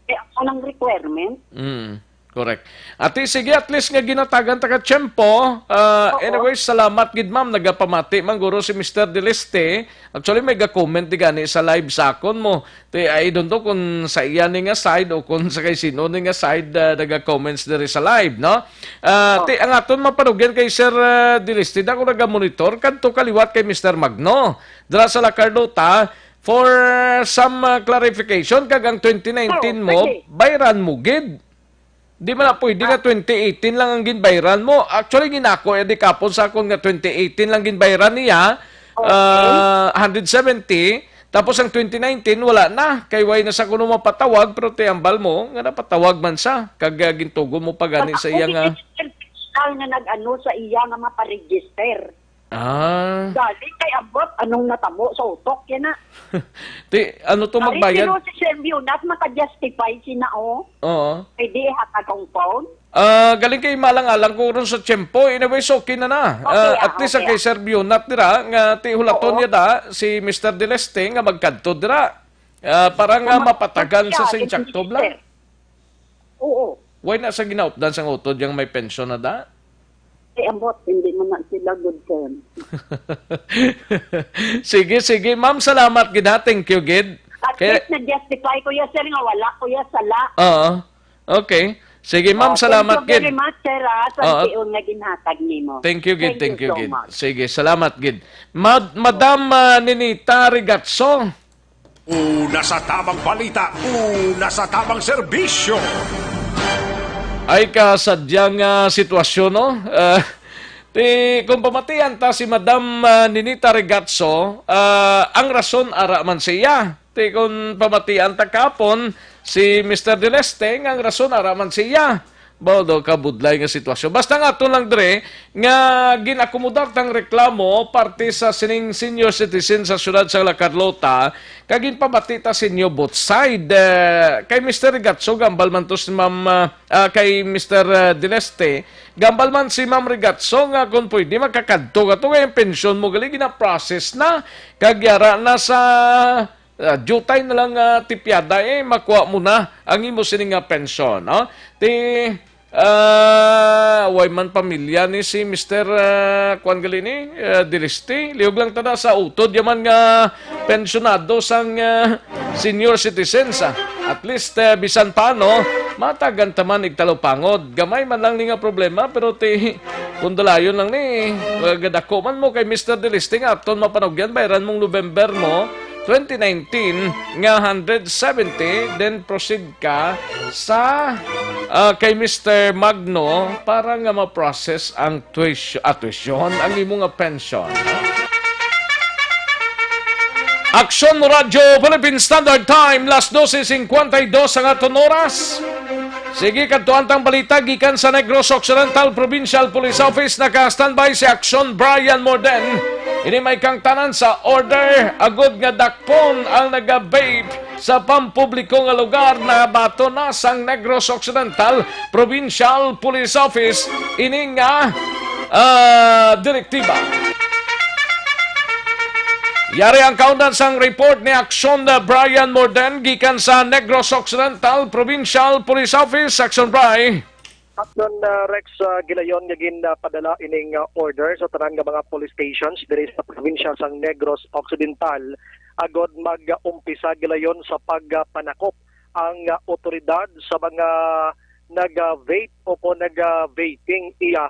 Eh, ako ng requirement. Mm, correct. Ati, sige, at least nga ginatagan ta ka tiyempo. Ah, Oo. Anyway, salamat gid, ma'am. Nagapamati man guro si Mister Deleste. Actually, may ga-comment di gani sa live sa akon mo. Ti, I don't know kung sa iya ni nga side o kung sa kay sino ni nga side, ah, naga-comments diri sa live, no? Ah, Oh. ti, ang aton mapanugyan kay Sir, ah, Deleste, da ko naga-monitor, kadto kaliwat kay Mister Magno. Dira sa La Carlota, for some, ah, clarification, kag ang twenty nineteen Oh, mo, sige. bayran mo gid. Di man na pwede nga Ah. twenty eighteen lang ang ginbayran mo. Actually, ginako, eh, di kapon sa akon nga twenty eighteen lang ginbayran niya, Okay. ah, hundred seventy. Tapos ang twenty nineteen, wala na. Kay way na sa kuno mapatawag, pero tiambal mo nga napatawag man sa. Kag, ah, gintugon mo pa gani sa iya nga Ako, ospital nga nag-ano sa iya nga maparegister. Ah. Galing kay ambot, anong natabo sa utok, yan na. Ti, ano to, Ari, magbayad? Pero si Sir Bionat maka-justify sina, oh. Oo. Pwede ihatag ang phone? Ah, galing kay malang-alang ko ron sa tiyempo. Anyways, okay na na. Okay, Ah, ah, at least ang okay, kay ah. Sir Bionat dira, nga ti hulaton Oo. niya da, si Mister Deleste, nga magkadto dira. Ah, para nga Kung mag-, mapatagan sa kung siya, Saint Jacob lang. Sir. Oo. Why na sa ginaupdan sang utod yang may pensyon na da? Ay, ambot, hindi man na sila good term. Sige, sige. Ma'am, salamat gid ha. Thank you gid. At Kaya least na-justify ko ya, sir, nga wala ko ya sala. Oo. Okay. Sige, ma'am, Oh, salamat thank you gid. very much, sir, ah, sa Oo. tiyon nga ginhatag nimo. Thank you gid, Thank thank you you so gid. much. Sige, salamat gid. Mad-, Madam, ah, Ninita Rigatso. Una sa tamang balita, una sa tamang serbisyo. Ay kasadyang, ah, sitwasyon, no? Ah, ti, kung pamatian ta si Madam, ah, Ninita Regatso, ah, ang rason ara man siya. Ti, kung pamatian ta kapon si Mister Deleste, nga ang rason ara man siya. Baw daw kabudlay nga sitwasyon. Basta nga ato lang, Dre, nga ginakomodar tang reklamo parte sa sining senior citizen sa siyudad sa La Carlota, kag ginpamati ta sa inyo both side. Eh, kay Mister Rigatso, gambal man to si Ma'am, ah, ah, kay Mister, ah, Deleste, gambal man si Ma'am Rigatso nga kung pwede makakadto ka to, kay ang pensyon mo gali gina-process na, kag yara na sa Ah, diutay na lang, ah, tipyada, eh, makuha mo na ang imo sini nga pensyon, no? Ti, ah, way man pamilya ni si Mister, ah, kuwan gali ni, ah, Dilisti. Liog lang tada sa utod yaman nga pensyonado sang, ah, senior citizens, ah. At least, eh, bisan paano, matagan taman igtalupangod. Gamay man lang ni nga problema, pero ti, kung dalayon lang ni, ah, gadako man mo kay Mister Dilisti nga aton mapanugyan, bayran mong November mo, twenty nineteen nga hundred seventy, then proceed ka sa, ah, kay Mister Magno para nga ma-process ang tuition, ah, tuition, ang imo nga pension. Aksyon Radyo Philippine Standard Time, las dose cincuenta y dos ang aton oras. Sige, kadtuan tang balita gikan sa Negros Occidental Provincial Police Office. Naka-standby si Aksyon Brian Morden. Ini may kangtanan sa order agud nga dakpon ang naga-vape sa pampubliko nga lugar. Nabaton na sang Negros Occidental Provincial Police Office ini nga, ah, direktiba. Yari ang kaundan sang report ni Aksyon Brian Morden gikan sa Negros Occidental Provincial Police Office. Aksyon, Bri. Aksyon, ah, Rex, ah, gilayon nga ginpadala ining, ah, order sa tanan nga mga police stations diri sa probinsya sang Negros Occidental agod mag-umpisa gilayon sa pagpanakop ang, ah, otoridad sa mga naga-vape o kon naga-vaping iya.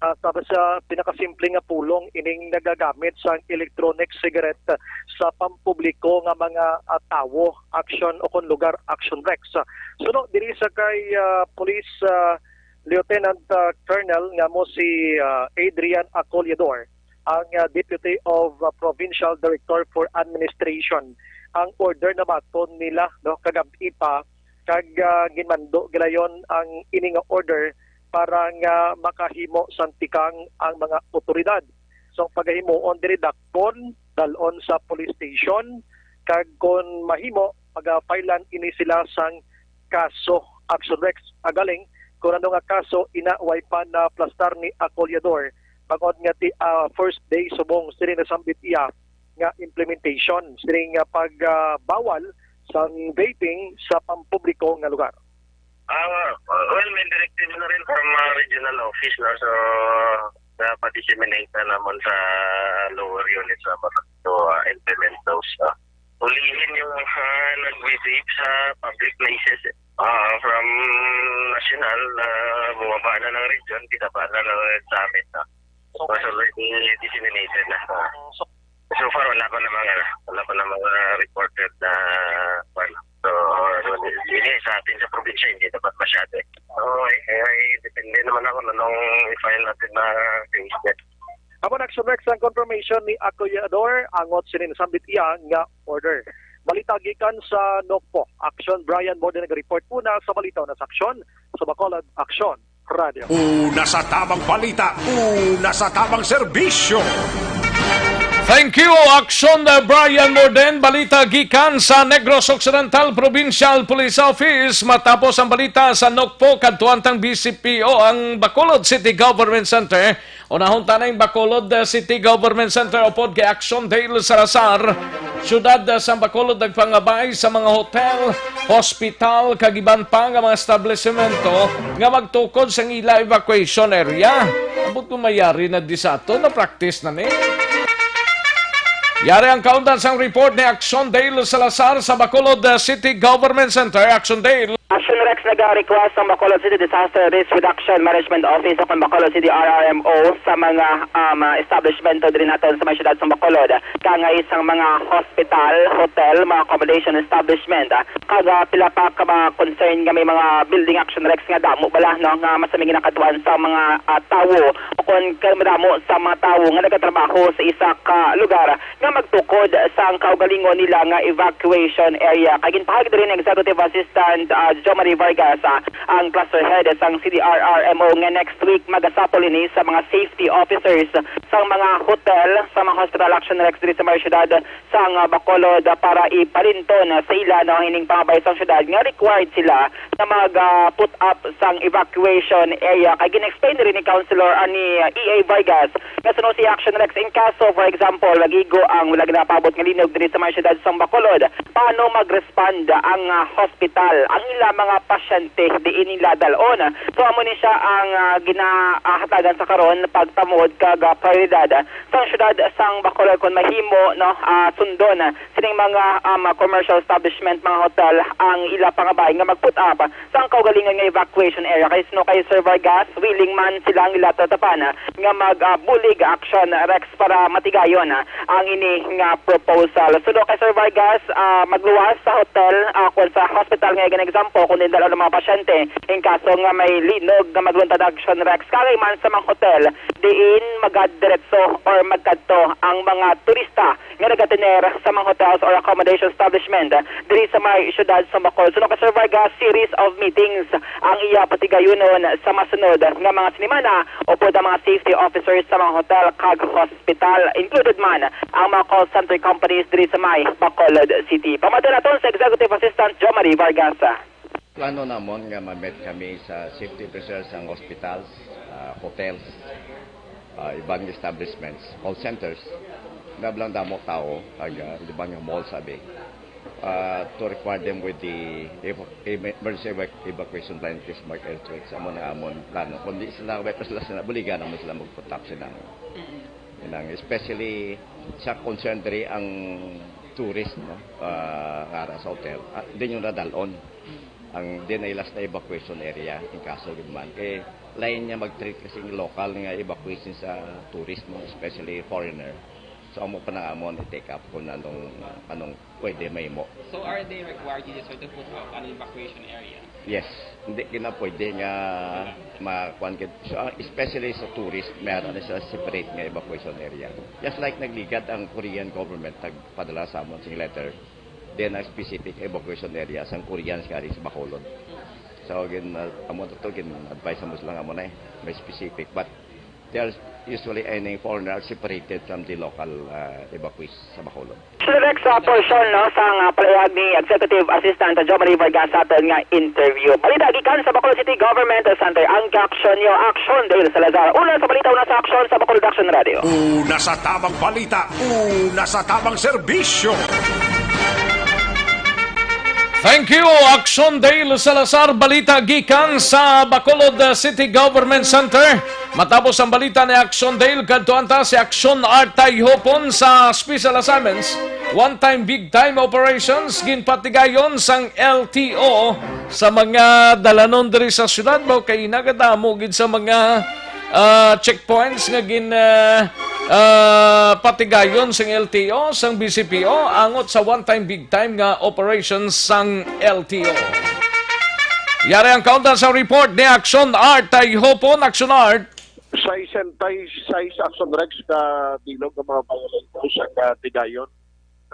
Ah, sa, sa pinakasimple nga pulong, ining nagagamit sang electronic cigarette sa pampubliko nga mga, ah, tawo, aksyon o kon lugar, aksyon, Rex. Suno diri sa kay, ah, Police, ah, Lieutenant, ah, Colonel nga mo si, ah, Adrian Acollidor, ang, ah, Deputy of, ah, Provincial Director for Administration, ang order nabaton nila, no, kagab-i pa, kag, ah, ginmando gilayon ang ini nga order para nga makahimo sang tikang ang mga otoridad. So, ang pagahimuon diri dakpon, dal-on sa police station, kag kon mahimo, pagapailan ini sila sang kaso, action, Rex, agaling kung ano nga kaso ina way pa naplastar ni Acollidor, bangod nga ti, ah, first day subong sini nasambit iya nga implementation sini nga pag, ah, bawal sang vaping sa pampubliko nga lugar. Ah, well, may directive na rin from, ah, regional office, no? So, napa-disseminate na naman sa lower units naman. So, ah, implement those, ah. Hulihin yung, ah, nag-vape sa public places. Ah, from national, ah, bumaba na ng region, binaba na ng summit, ah. So, already disseminated na. Ah. So far, wala pa namang, ano, wala pa namang, ah, reported na, ano. So, hindi, sa atin sa probinsya, hindi naman masyado, eh. Oo, eh, eh, depende naman ako na nung i-file natin na case. Amo na, Action Rex, ang confirmation ni Acollidor, angot sini nasambit iya nga order. Balita gikan sa Nokpo. Action, Brian Morden naga-report una sa Balita Una sa Aksyon, sa Bacolod, Aksyon. Radyo. Una sa tabang balita, una sa tabang serbisyo. Thank you, Action, uh, Brian Morden. Balita gikan sa Negros Occidental Provincial Police Office. Matapos ang balita sa Nokpo, kadtuan tang B C P O ang Bacolod City Government Center. Unahon ta na ang Bacolod, uh, City Government Center upod kay Action Dale Salazar. Siyudad, uh, sang Bacolod nagpangabay sa mga hotel, hospital, kag iban pa nga mga establisemento nga magtukod sang ila evacuation area. Ambot kung mayari na di sa ato, na-practice na ni. Yari ang kaundan sang report ni Action Dale Salazar sa Bacolod, uh, City Government Center. Action Dale. Action Rex, naga-request ang Bacolod City Disaster Risk Reduction Management Office o kung Bacolod City R R M O sa mga, um, uh, establishmento diri naton sa may siyudad sa Bacolod, kangay sang mga hospital, hotel, mga accommodation establishment, ah, kag, ah, pila pa ka mga concern nga may mga building. Action Rex, nga damo bala, no, nga masami ginakadtuan sa mga, ah, tawo o kon kay madamo sa mga tawo nga nagatrabaho sa isa ka lugar nga magtukod sang kaugalingon nila nga evacuation area. Kay ginpahayag diri ni Executive Assistant, ah, Jo Marie Vargas, ah, ang cluster head sang C D R R M O, nga next week magasapol ini sa mga safety officers sang mga hotel, sa mga hospital. Action Rex, diri sa may siyudad sang, ah, Bacolod, ah, para ipalinton, ah, sa ila, no, ining pangabay sang siyudad nga required sila nga mag, ah, put up sang evacuation area. Kay gin-explain diri ni Councilor, ah, ni, ah, E A Vargas nga suno si Action Rex, in kaso, for example, nagigo ang wala ginapabot nga linog diri sa may siyudad sang Bacolod, paano mag-respond ang, ah, hospital, ang ila mga pasyente diin nila dal-on? So, amo ni siya ang, ah, ginahatagan sa karon, pagpamuod kag, ah, prioridad sang siyudad sang Bacolod kon mahimo, no, ah, sundon sining mga, um, commercial establishment, mga hotel, ang ila pangabay nga mag-put up sang kaugalingon nga evacuation area. Kay suno kay Sir Vargas, willing man sila ang ila tatapan nga mag, ah, bulig, Action Rex, para matigayon, ah, ang ini nga proposal. Suno kay Sir Vargas, ah, magluwas sa hotel, ah, kon sa hospital nga igan example, kung dindal ang mga pasyente, in kaso nga may linog nga magluntad, Action Rex, kagay man sa mga hotel diin magadiretso or magkadto ang mga turista nga nagatener sa mga hotels or accommodation establishment diri sa may siyudad sa Bacolod. Suno kay Sir Vargas, series of meetings ang iya patigayunon sa masunod nga mga sinimana upod ang mga safety officers sa mga hotel kag hospital, included man ang mga call center companies diri sa may Bacolod City. Pamati naton sa Executive Assistant Jo Marie Vargas. Plano namon nga ma-meet kami sa safety officers sang hospitals, ah, hotels, ah, iban nga establishments, call centers, nga blang damo tawo, kag, ah, iban nga malls abi, ah, to require them with the ev-, ev-, emergency evac-, evacuation plan in case mag earthquakes. Amo na amon plano. Kung di sila, wala pa sila, sila, buligan naman sila mag-put up sila. Inang, especially sa concern diri ang tourist, no? Ah, nga ara sa hotel. Ah, din yung nadalon. Ang din ay last na evacuation area in kaso gid man. Kay lain niya mag-treat kasi yung local nga evacuation sa tourist mo, especially foreigner. So amo pa na amon i-take up kung anong, anong pwede mahimo. So are they required dito, sir, to put up an evacuation area? Yes. Hindi gina pwede nga makuan gid. So, ah, especially sa tourist, meron na sila separate nga evacuation area. Just like nagligad ang Korean government, nagpadala sa amon sing letter. Then ang specific evacuation area sang Koreans nga ari sa Bacolod. So gin uh, amo to gin advise mo sila nga amo na eh, may specific, but they are usually any foreigner are separated from the local uh, evacuees sa Bacolod. Sa next, uh, portion, no, sang, uh, palayag ni Executive Assistant Jo Marie Vargas sa aton nga interview. Balita gikan sa Bacolod City Government Center, ang Action Nyo, Action Dale Salazar. Una sa balita, una sa aksyon sa Bacolod Action Radio. Una sa tabang balita, una sa tabang serbisyo. Thank you, Action Dale Salazar. Balita gikan sa Bacolod, uh, City Government Center. Matapos ang balita ni Action Dale, kadtuan ta si Action Art Tayhopon sa special assignments. One time, big time operations, ginpatigayon sang L T O sa mga dalanon diri sa syudad. Mao kay nagadamo gid sa mga, ah, checkpoints nga gin, ah, ah, patigayon sang L T O, sang B C P O, angot sa one time, big time nga operations sang L T O. Yari ang kaundan sa report ni Action Art Tayhopon. Action Art. Sais and sais, sais Action Rex ka bilog nga mga violators ang, ah, tigayon,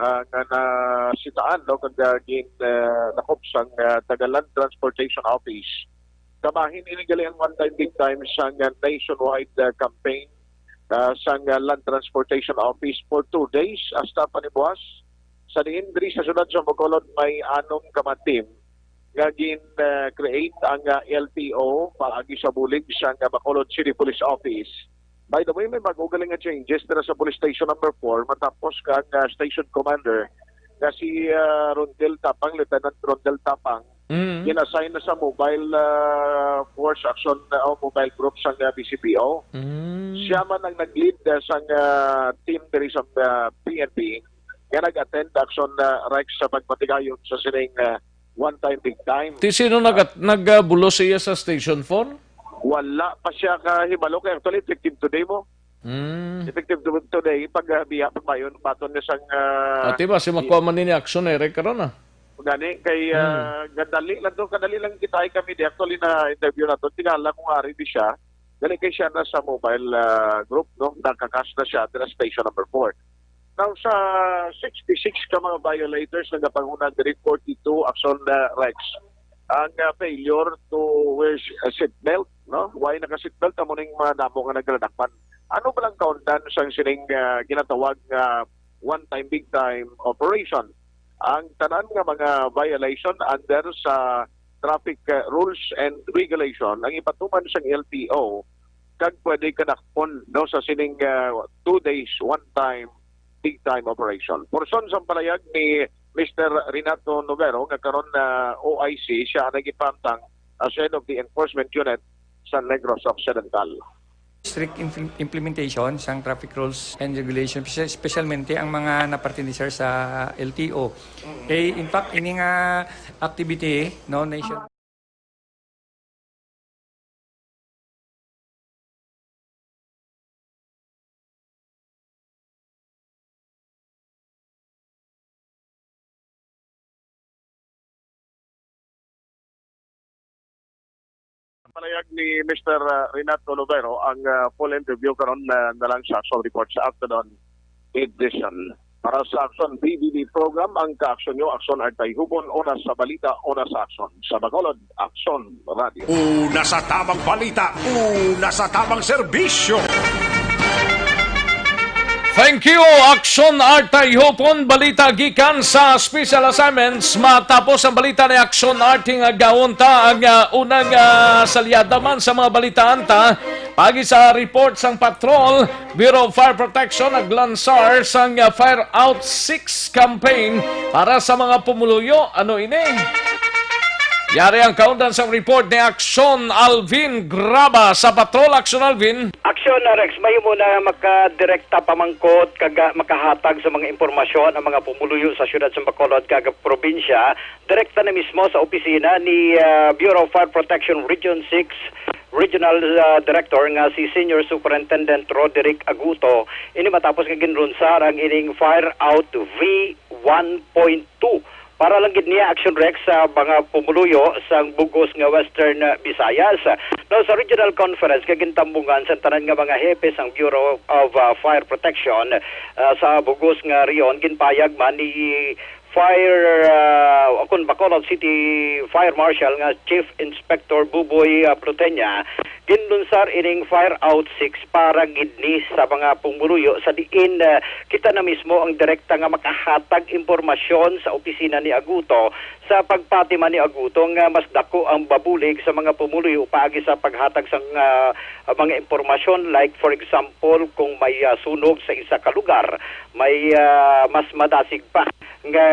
ah, nga nasitaan, no, kag, ah, gin, ah, lakop sang, ah, taga Land Transportation Office Kabahin ini gali ang One Time Big Time sang, ah, nationwide, ah, campaign, ah, sang, ah, Land Transportation Office for two days hasta panibuas. Sa diin diri sa siyudad sa Bacolod may anom ka mga team nga gin, ah, create ang, ah, L T O paagi sa bulig sang, ah, Bacolod City Police Office. By the way, may bago galing nga changes dira sa Police Station Number Four matapos kang, ah, Station Commander nga si, ah, Rondel Tapang, Lieutenant Rondel Tapang, Mm. gin-assign na sa mobile, ah, force action, ah, o mobile group sang, ah, B C P O. Mm. Siya man ang nag-lead, ah, sang, ah, team diri sa, ah, P N P nga nag-attend action, ah, Rex, sa pagpatigayon sa sining, ah, One Time Big Time. Ti sino nag-, nagbulos iya sa Station Four? Wala pa siya kahibalo kay actually effective today mo. Mm. Effective to-, today, pag, ah, biya, pag mayon, baton niya sang, ah, Ati ba, si makuha man ni action, eh, Rick, karon, ah. Gani, kay, ah, Hmm. kadali lang to, kadali lang kita ay kami di actually na interview nato. Tingala kung ari di siya. Gani kay siya na sa mobile, ah, group, no? Nakakas na siya, dira station number four. Now, sa sixty-six ka mga violators nga napanguna diri, forty-two action, ah, Rex. Ang, ah, failure to wear s-, ah, seatbelt, no? Why naka-seatbelt? Amo ning madamo nga nagladakpan. Ano ba lang kaundan sang sining, ah, ginatawag nga one time, big time operation? Ang tanan nga mga violation under sa traffic, ah, rules and regulation ang ipatuman sang L T O kag pwede kadakpon, no, sa sining, ah, two days, one time, big time operation. Porson sang palayag ni Mister Renato Novero, nga karon na O I C, siya ang nagipamtang as head of the enforcement unit sa Negros Occidental. Strict impl-, implementation sang traffic rules and regulations, espe-, espesyalmente ang mga napartiniser sa L T O. Mm. Eh, in fact, ini nga activity, no, nation- Palayag ni Mister, ah, Renato Lovero, ang, ah, full interview karon na, na lang sa Action Report sa afternoon edition. Para sa Action B B B program, ang kaaksyon nyo, Action Artay Hupon, una sa balita, una sa aksyon. Sa Bacolod, Action Radio. Una sa tamang balita, una sa tamang serbisyo. Thank you, Action Artay Hupon. Balita gikan sa Special Assignments. Matapos ang balita ni Action Artay nga gaunta ang, ah, unang, ah, salyada man sa mga balitaan ta. Pagi sa report sang patrol, Bureau of Fire Protection naglansar sang, ah, Fire Out Six campaign para sa mga pumuluyo. Ano ini? Yari ang kaundan sang report ni Aksyon Alvin Graba sa Patrol. Aksyon Alvin. Aksyon, ah, Rex, mahimo na makadirekta pamangkot kag, ah, makahatag sa mga impormasyon ang mga pumuluyo sa siyudad sa Bacolod kag probinsya direkta na mismo sa opisina ni, ah, Bureau of Fire Protection Region Six Regional, ah, Director nga si Senior Superintendent Roderick Aguto. Ini matapos nga ginlunsar ang ining Fire Out V one point two. Para lang gid niya, Action Rex, sa mga pumuluyo sang bug-os nga Western, ah, Visayas. Now, sa regional conference nga gintambungan sa tanan nga mga hepe sang Bureau of, ah, Fire Protection, ah, sa bug-os nga rehiyon, ginpayag man ni Fire, ah, akon, Bacolod City Fire Marshal nga Chief Inspector Buboy, ah, Plutenia, ginlunsar ining Fire Out Six para gid ni sa mga pumuluyo sa diin, ah, kita na mismo ang direkta nga makahatag impormasyon sa opisina ni Aguto sa pagpati man ni Aguto nga mas dako ang mabulig sa mga pumuluyo paagi sa paghatag sang, ah, mga impormasyon, like for example kung may, ah, sunog sa isa ka lugar, may, ah, mas madasig pa nga,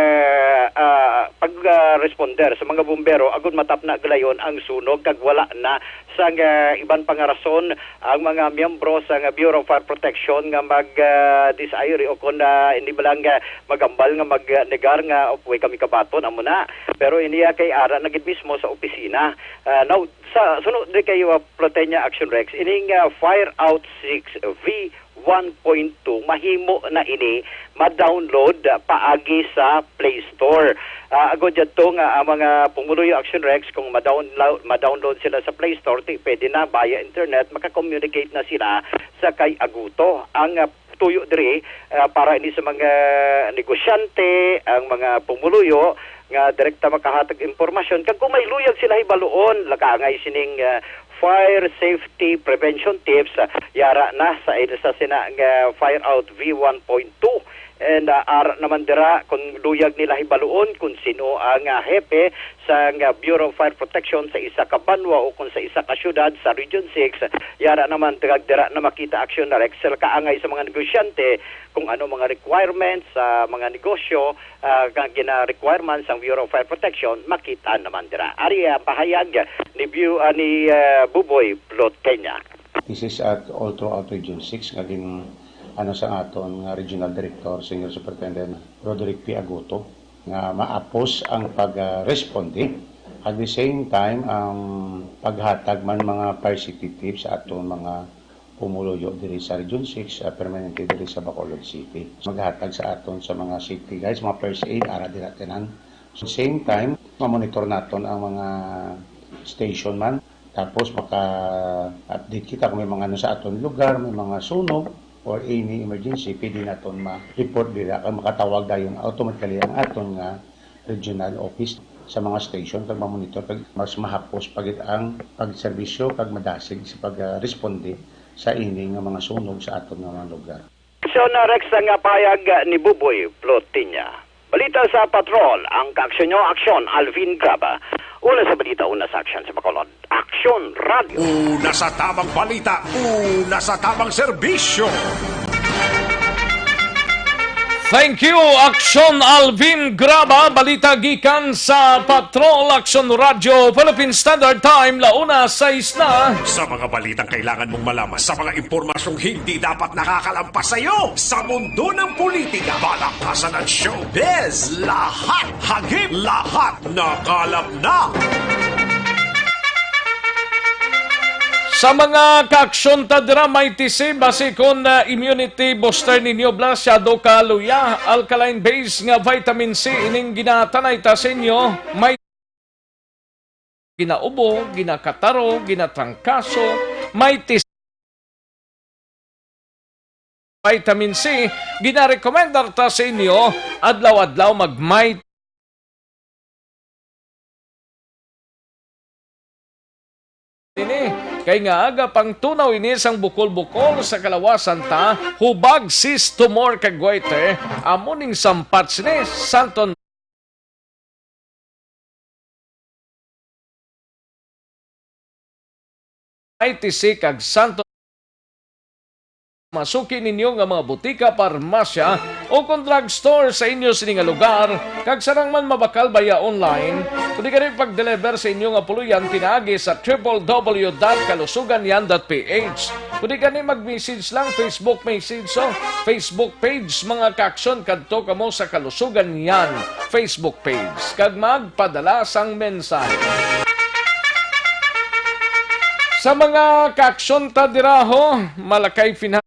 ah, pag, ah, responder sa mga bumbero agud matapna galayon ang sunog kag wala na sang, ah, iban pa nga rason ang mga miyembro sang Bureau of Fire Protection nga mag, ah, disagree o kon, ah, hindi ba lang, ah, magambal nga magnegar nga, "Oh, way kami kabaton," amo na. Pero ini, ah, kay ara na gid mismo sa opisina. Ah, now, sa sunod di kayo, ah, Plutenia Action Rex, ining, ah, Fire Out Six V one point two, mahimo na ini ma-download paagi sa Play Store. Ah, agod yadto nga ang mga pumuluyo, Action Rex, kung ma-download, ma-download sila sa Play Store, ti, pwede na via internet, maka-communicate na sila sa kay Aguto. Ang, ah, tuyo diri, ah, para ini sa mga negosyante, ang mga pumuluyo, nga direkta makahatag impormasyon, kag kung may luyag sila hibaluon, nakaangay sining, ah, fire safety prevention tips, ah, yara na sa isa sina nga Fire Out V one point two. And, ah, ara naman dira kung luyag nila hibaluon kung sino ang, ah, hepe sa, ah, Bureau of Fire Protection sa isa ka banwa o kung sa isa ka syudad sa Region six, yara naman kag dira na makita aksyon na Rexel kaangay sa mga negosyante kung ano mga requirements sa mga negosyo, ah, nga gina-requirement sang Bureau of Fire Protection, makita naman dira. Ari ang pahayag ni Bu-, ah, ni, ah, Buboy Plotenya. This is at all throughout Region six nga gin-, ano, sa aton nga Regional Director, Senior Superintendent Roderick P. Agoto, nga maapos ang pag-responde. At the same time, ang paghatag man mga fire safety tips sa aton mga pumuluyo diri sa Region six, ah, permanente diri sa Bacolod City. Maghatag sa aton sa mga safety guides, mga first aid, ara dira tanan. So, same time, mamonitor naton ang mga station man. Tapos maka-update kita kung may mga ano sa aton lugar, may mga sunog or any emergency, pwede naton ma-report dira kag makatawag dayon automatically ang aton nga regional office sa mga station kag mamonitor kag mas mahapos pa gid ang pagserbisyo kag madasig sa pagresponde sa ini nga mga sunog sa aton nga mga lugar. Aksyon na Rex ang payag ni Buboy Plotinya. Balita sa Patrol, ang kaaksyon nyo, Aksyon Alvin Graba. Una sa balita, una sa aksyon sa Bacolod. Aksyon Radio. Una sa tamang balita, una sa tamang serbisyo. Thank you, Aksyon Alvin Graba. Balita gikan sa Patrol, Aksyon Radio, Philippine Standard Time, la una sais na. Sa mga balitang kailangan mong malaman, sa mga impormasyong hindi dapat nakakalampas sa iyo, sa mundo ng politika, balakasan at showbiz, lahat hagip, lahat nakalap na. Sa mga kaaksyon ta dira, may T C, basi kon, ah, immunity booster ninyo, bla, masyado ka luya, alkaline base nga vitamin C ining ginatanay ta sa inyo, may ginaubo, ginakataro, ginatrangkaso, may T C, vitamin C, ginarekomendar ta sa inyo, adlaw-adlaw mag-may ini. Kay nga aga pang tunaw ini sang bukol-bukol sa kalawasan ta, hubag, cyst, tumor, kag goiter, amo ning sampat sini, santon I T C kag Santo. Masuki ninyo nga mga butika, parmasya, o kon drugstore sa inyo sini nga lugar, kag sarang man mabakal baya online, pwede gani pag-deliver sa inyo nga puloy-an pinaagi sa triple W dot kalusugan yan dot P H. Pwede gani mag-message lang, Facebook message, so Facebook page, mga kaaksyon, kadto kamo sa Kalusugan Yan Facebook page kag magpadala sang mensahe. Sa mga kaaksyon ta dira, ho, Malakay Finance,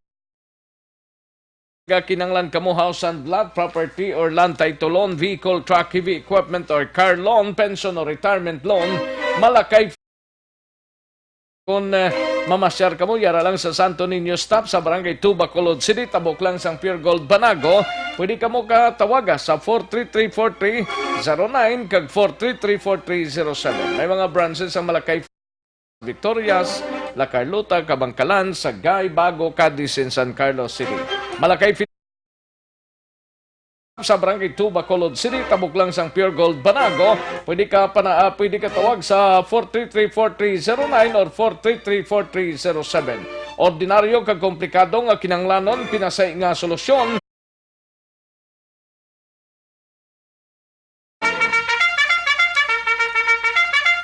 kinahanglan kamo house and lot, property or land title loan, vehicle, truck, heavy equipment or car loan, pension or retirement loan, Malakay. Kung, eh, mamasyar kamo, yara lang sa Santo Niño Stop sa Barangay two, Bacolod City, tabok lang sang Pure Gold Banago. Pwede kamo katawaga sa four three three four three zero nine kag four three three four three zero seven. May mga branches ang Malakay, Victorias, La Carlota, Kabankalan, Sagay, Bago, Cadiz, and San Carlos City. Malakay sa Barangay two, Bacolod City, tabok lang sang Pure Gold Banago. Pwede ka pana-, ah, pwede ka tawag sa four three three four three zero nine or four three three four three zero seven. Ordinaryo kag komplikado nga kinahanglanon, pinasay nga solusyon.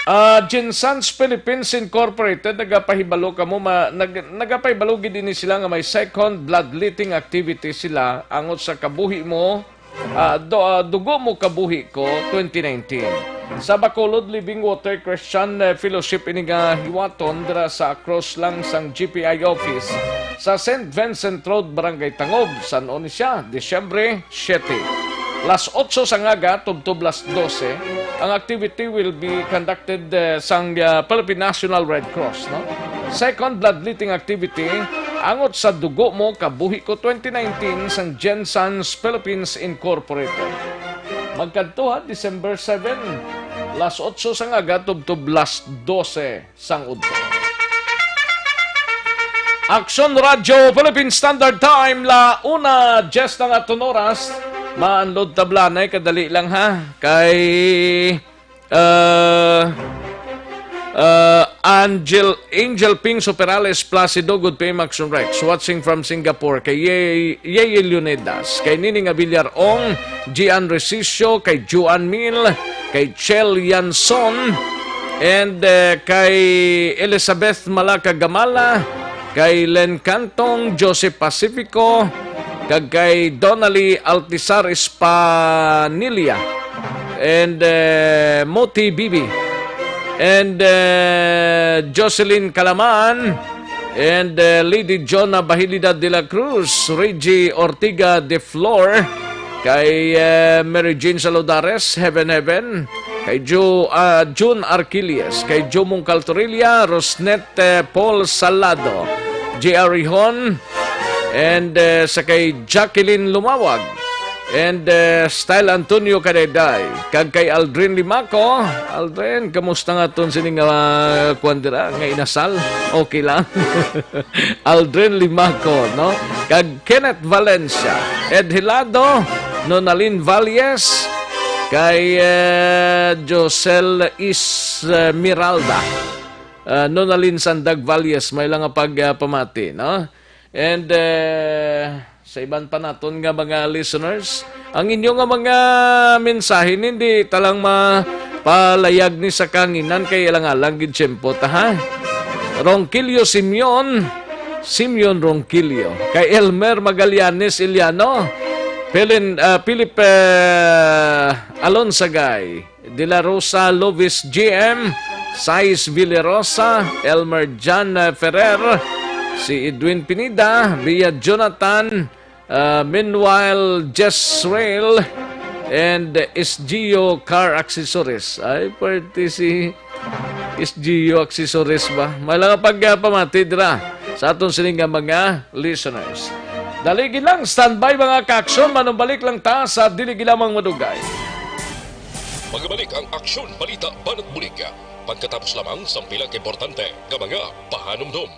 Ah, Gensans Philippines Incorporated, nagapahibalo kamo ma-, nag-, nagapahibalo gid ini sila nga may second bloodletting activity sila angot sa Kabuhi Mo, ah, do-, ah, Dugo Mo Kabuhi Ko twenty nineteen. Sa Bacolod, Living Water Christian, eh, Fellowship ini nga hiwaton dira sa cross lang sang G P I office sa Saint Vincent Road, Barangay Tangob, San Onicia, Disyembre siyete. Las otso sa ngaga tubtob las dose, ang activity will be conducted, eh, sang, ah, Philippine National Red Cross, no? Second bloodletting activity, angot sa Dugo Mo Kabuhi Ko twenty nineteen sang Gensans Philippines Incorporated. Magkadto ha, December seven, las otso sang aga tubtob las dose sang udto. Aksyon Radyo Philippine Standard Time, la una diez na nga aton oras. Maanlod tablanay, kadali lang ha. Kay, uh, uh, Angel, Angel Ping Superales Placido, good P M Action Rex. Watching from Singapore. Kay Ye-, Yeye Leonidas. Kay Nining Abillar Ong, Gian Resicio, kay Juan Mil, kay Chel Yanson, and, uh, kay Elizabeth Malaka Gamala, kay Len Cantong, Joseph Pacifico, kag kay Donnelly Altisar Espanilla, and, uh, Moti Bibi, and, uh, Jocelyn Calaman, and, uh, Lady Jonah Bahilidad de la Cruz, Reggie Ortiga de Flor, kay, uh, Mary Jane Saludares, Heaven Heaven, kay Jo-, uh, June Arquilles, kay Jomong Caltorilla, Rosnet, uh, Paul Salado, J R Rihon, and, uh, sa kay Jacqueline Lumawag, and, uh, Style Antonio Kadayday, kag kay Aldrin Limaco. Aldrin, kamusta nga ton sini nga, uh, kwan dira, nga inasal? Okay lang. Aldrin Limaco, no? Kag Kenneth Valencia, Ed Hilado, Nonalyn Valles, kay, uh, Josel Esmeralda, uh, Nonalyn Sandag Valles, may lang nga pag, uh, pamati, no? And, eh, sa iban pa naton nga mga listeners, ang inyo nga mga mensahe, hindi talang mapalayag ni sa kanginan kay alang-alang gid tiyempo ta, ha? Ronquillo Simeon, Simeon Ronquillo, kay Elmer Magallanes Iliano, Pelen-, ah, Philip, eh, Alonsagay, De La Rosa, Lovis G M, Sais Villarosa, Elmer John, eh, Ferrer, si Edwin Pineda, via Jonathan, ah, meanwhile, Jezreel, and S G O Car Accessories. Ay, pwerte si S G O Accessories ba? May lang pag, ah, pamati dira sa aton sini nga mga listeners. Dali gid lang, standby mga kaaksyon, manumbalik lang ta sa dili gid lamang madugay. Magabalik ang Aksyon Balita Banat Bulig pagkatapos lamang sang pila ka importante nga mga pahanumdom.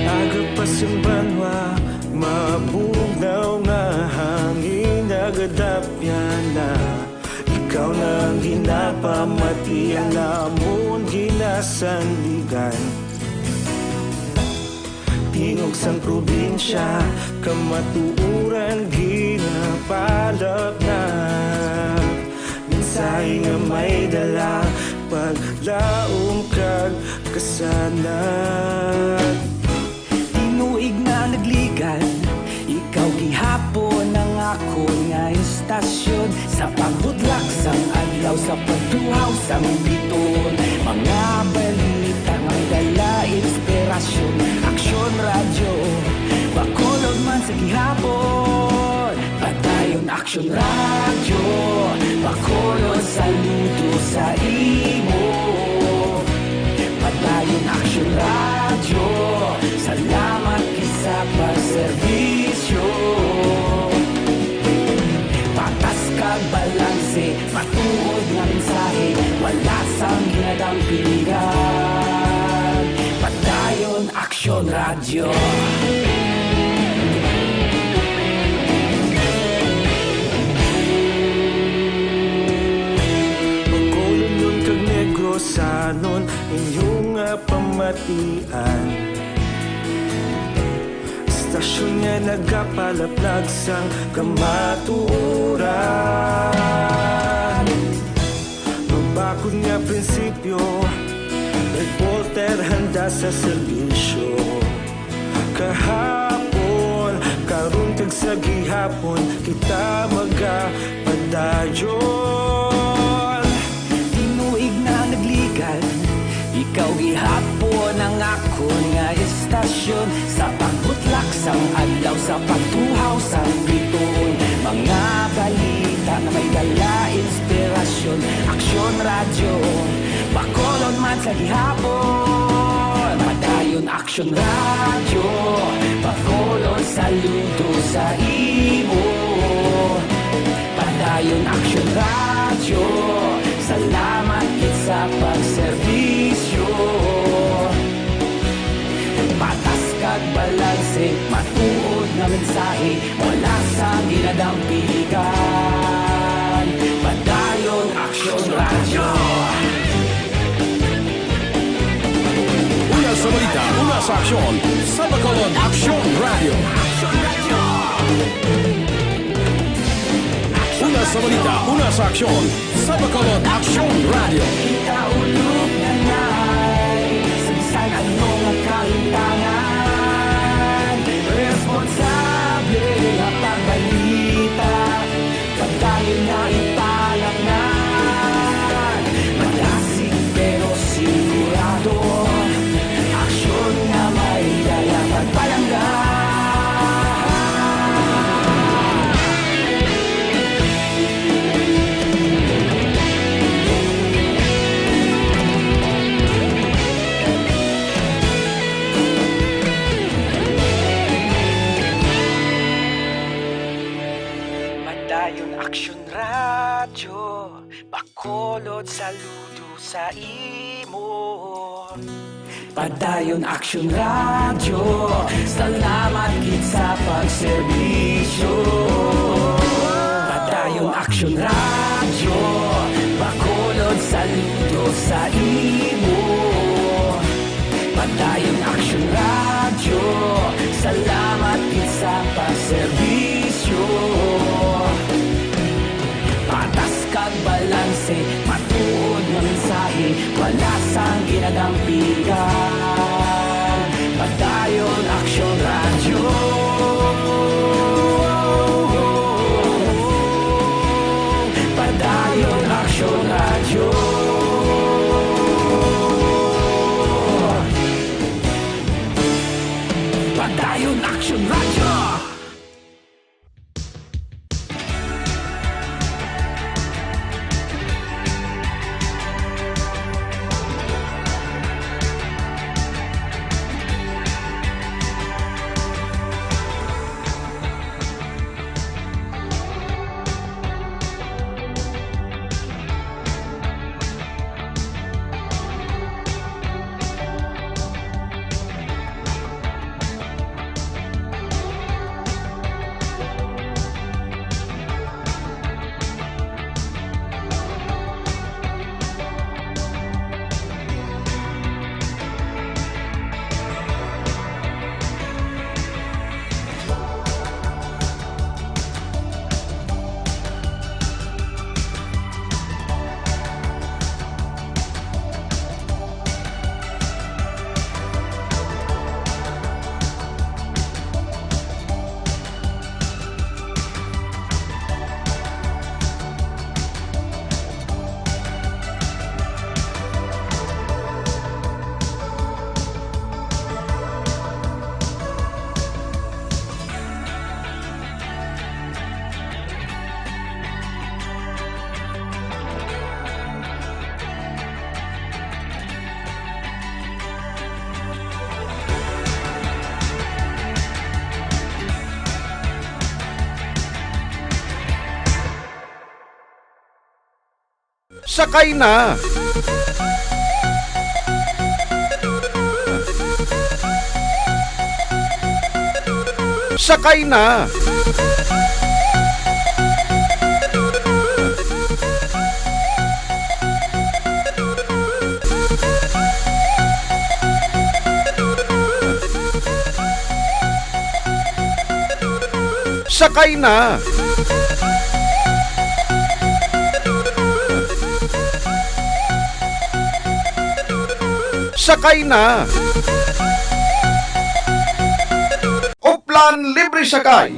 Aga pa sing banwa, mabugnaw nga hangin nagadapyan na. Ikaw na ang ginapamati, ang amon ginasandigan. Tingog sang probinsya, kamatuoran ginapalapnap. Mensahe nga may dala, paglaom kag kasanag. Tinuig na nagligad, ikaw gihapon ang akon nga istasyon. Sa pagbudlak sang adlaw, sa pagtuhaw sang biton, mga balita nga dala inspirasyon. Aksyon Radyo, Bacolod man sa gihapon. Padayon Aksyon Radyo, Bacolod, saludo sa imo. Padayon Aksyon Radyo, salamat gid sa pagserbisyo. Patas kag balanse, matuod nga mensahe, wala sang ginadampingan. Padayon Aksyon Radyo. Bacolod kag Negrosanon, inyo nga pamatian. Istasyon nga nagapalaplag sang kamatuoran. Mabakod nga prinsipyo, reporter handa sa serbisyo. Kahapon, karon kag sa gihapon, kita magapadayon. Tinuig na nagligad, Hapon ang akon nga istasyon, sa pagbutlak sang adlaw, sa pagtuhaw sang bituon, mga balita nga may dala inspirasyon. Aksyon Radyo, Bacolod man sa gihapon. Padayon Aksyon Radyo, Bacolod saludo sa imo. Padayon Aksyon Radyo, salamat gid sa pagserbisyo. Patas kag balanse, matuod nga mensahe, wala sang ginadampigan. Padayon Aksyon Radyo. Una sa balita, una sa aksyon, sa Bacolod Aksyon Radyo. Una sa balita, una sa aksyon, sa Bacolod Aksyon Radyo. Ikaulog na na'y sa bisan ano nga kahintangan, responsable nga pagbalita. Padayon nga ipalaknag, malasig pero sigurado, aksyon nga may dala pagpalangga. Padayon Aksyon Radyo, Bacolod saludo sa imo. Padayon Aksyon Radyo, salamat gid sa pagserbisyo. Padayon Aksyon Radyo, Bacolod saludo sa imo. Padayon Aksyon Radyo, salamat gid sa pagserbisyo. Patas kag balanse, matuod nga mensahe, wala sang ginadampigan. Padayon Aksyon Radyo. Padayon Aksyon Radyo. Padayon Aksyon Radyo. Sakay na! Sakay na! Sakay na! Sakay na! Oplan Libre Sakay.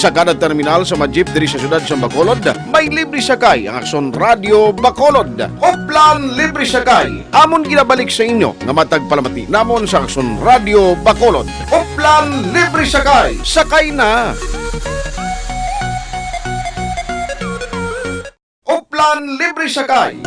Sa kada terminal sa mga jeep diri sa siyudad sa Bacolod, may libre sakay ang Aksyon Radyo Bacolod. Hoplan Libre Sakay, amon ginabalik sa inyo nga matag palamati namon sa Aksyon Radyo Bacolod. Hoplan Libre Sakay, sakay na! Hoplan Libre Sakay.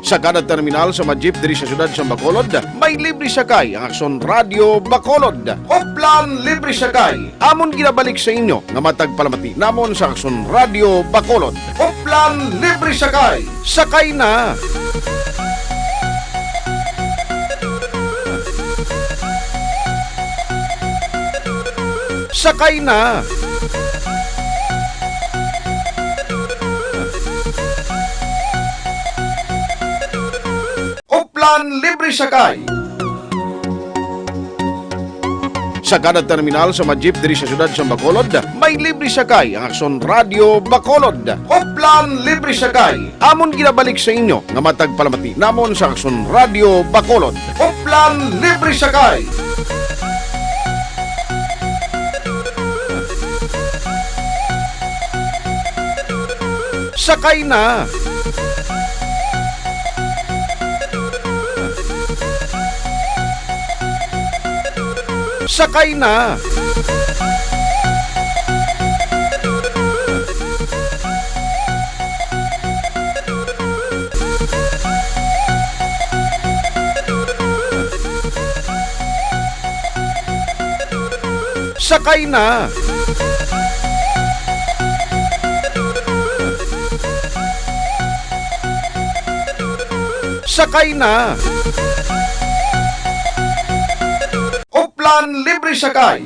Sa kada terminal sa mga jeep diri sa siyudad sa Bacolod, may libre sakay ang Aksyon Radyo Bacolod. Hoplan Libre Sakay, amon ginabalik sa inyo nga matag palamati namon sa Aksyon Radyo Bacolod. Hoplan Libre Sakay, sakay na! Sakay na! Hoplan Libre Sakay. Sa kada terminal sa mga jeep diri sa siyudad sa Bacolod, may libre sakay ang Aksyon Radyo Bacolod. Hoplan Libre Sakay, amon ginabalik sa inyo nga matag palamati namon sa Aksyon Radyo Bacolod. Hoplan Libre Sakay. Sakay na! Sakay na! Sakay na! Sakay na! Hoplan Libre Sakay.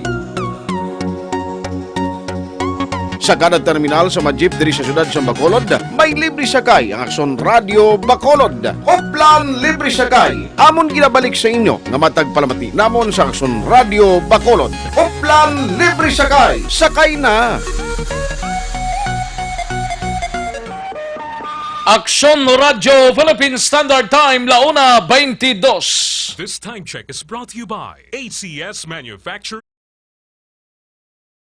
Sa kada terminal sa mga jeep diri sa siyudad sa Bacolod, may libre sakay ang Aksyon Radyo Bacolod. Hoplan Libre Sakay, amon ginabalik sa inyo nga matag palamati namon sa Aksyon Radyo Bacolod. Hoplan Libre Sakay, sakay na! Aksyon Radyo Philippine Standard Time, la una twenty-dos. This time check is brought to you by A C S Manufacturing.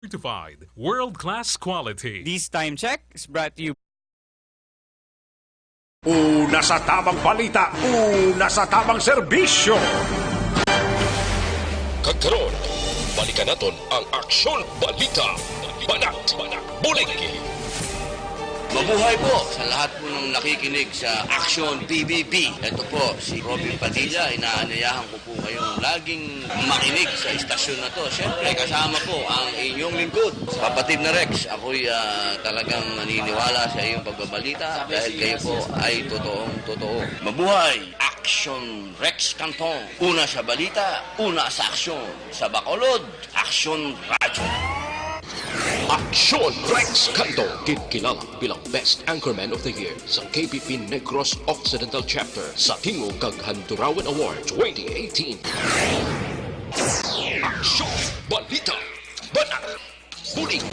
Certified world-class quality. This time check is brought to you. Una sa tamang balita, una sa tamang serbisyo. Kag karon, balikan naton ang Aksyon Balita. Banat, Bulig. Mabuhay po sa lahat po ng nakikinig sa Aksyon P B B. Ito po si Robin Padilla, inaanyayahan ko po kayong laging makinig sa istasyon na to. Siyempre, kasama po ang inyong lingkod, Kapatid na Rex. Ako'y, ah, talagang naniniwala sa iyong pagbabalita dahil kayo po ay totoong totoo. Mabuhay! Aksyon Rex Cantong. Una sa balita, una sa aksyon. Sa Bacolod, Aksyon Radyo. Aksyon Rex Cantong, kinkilala bilang Best Anchorman of the Year sa K P P Negros Occidental Chapter sa Tingog kag Handurawan Award twenty eighteen. Aksyon, balita, banat, bulig.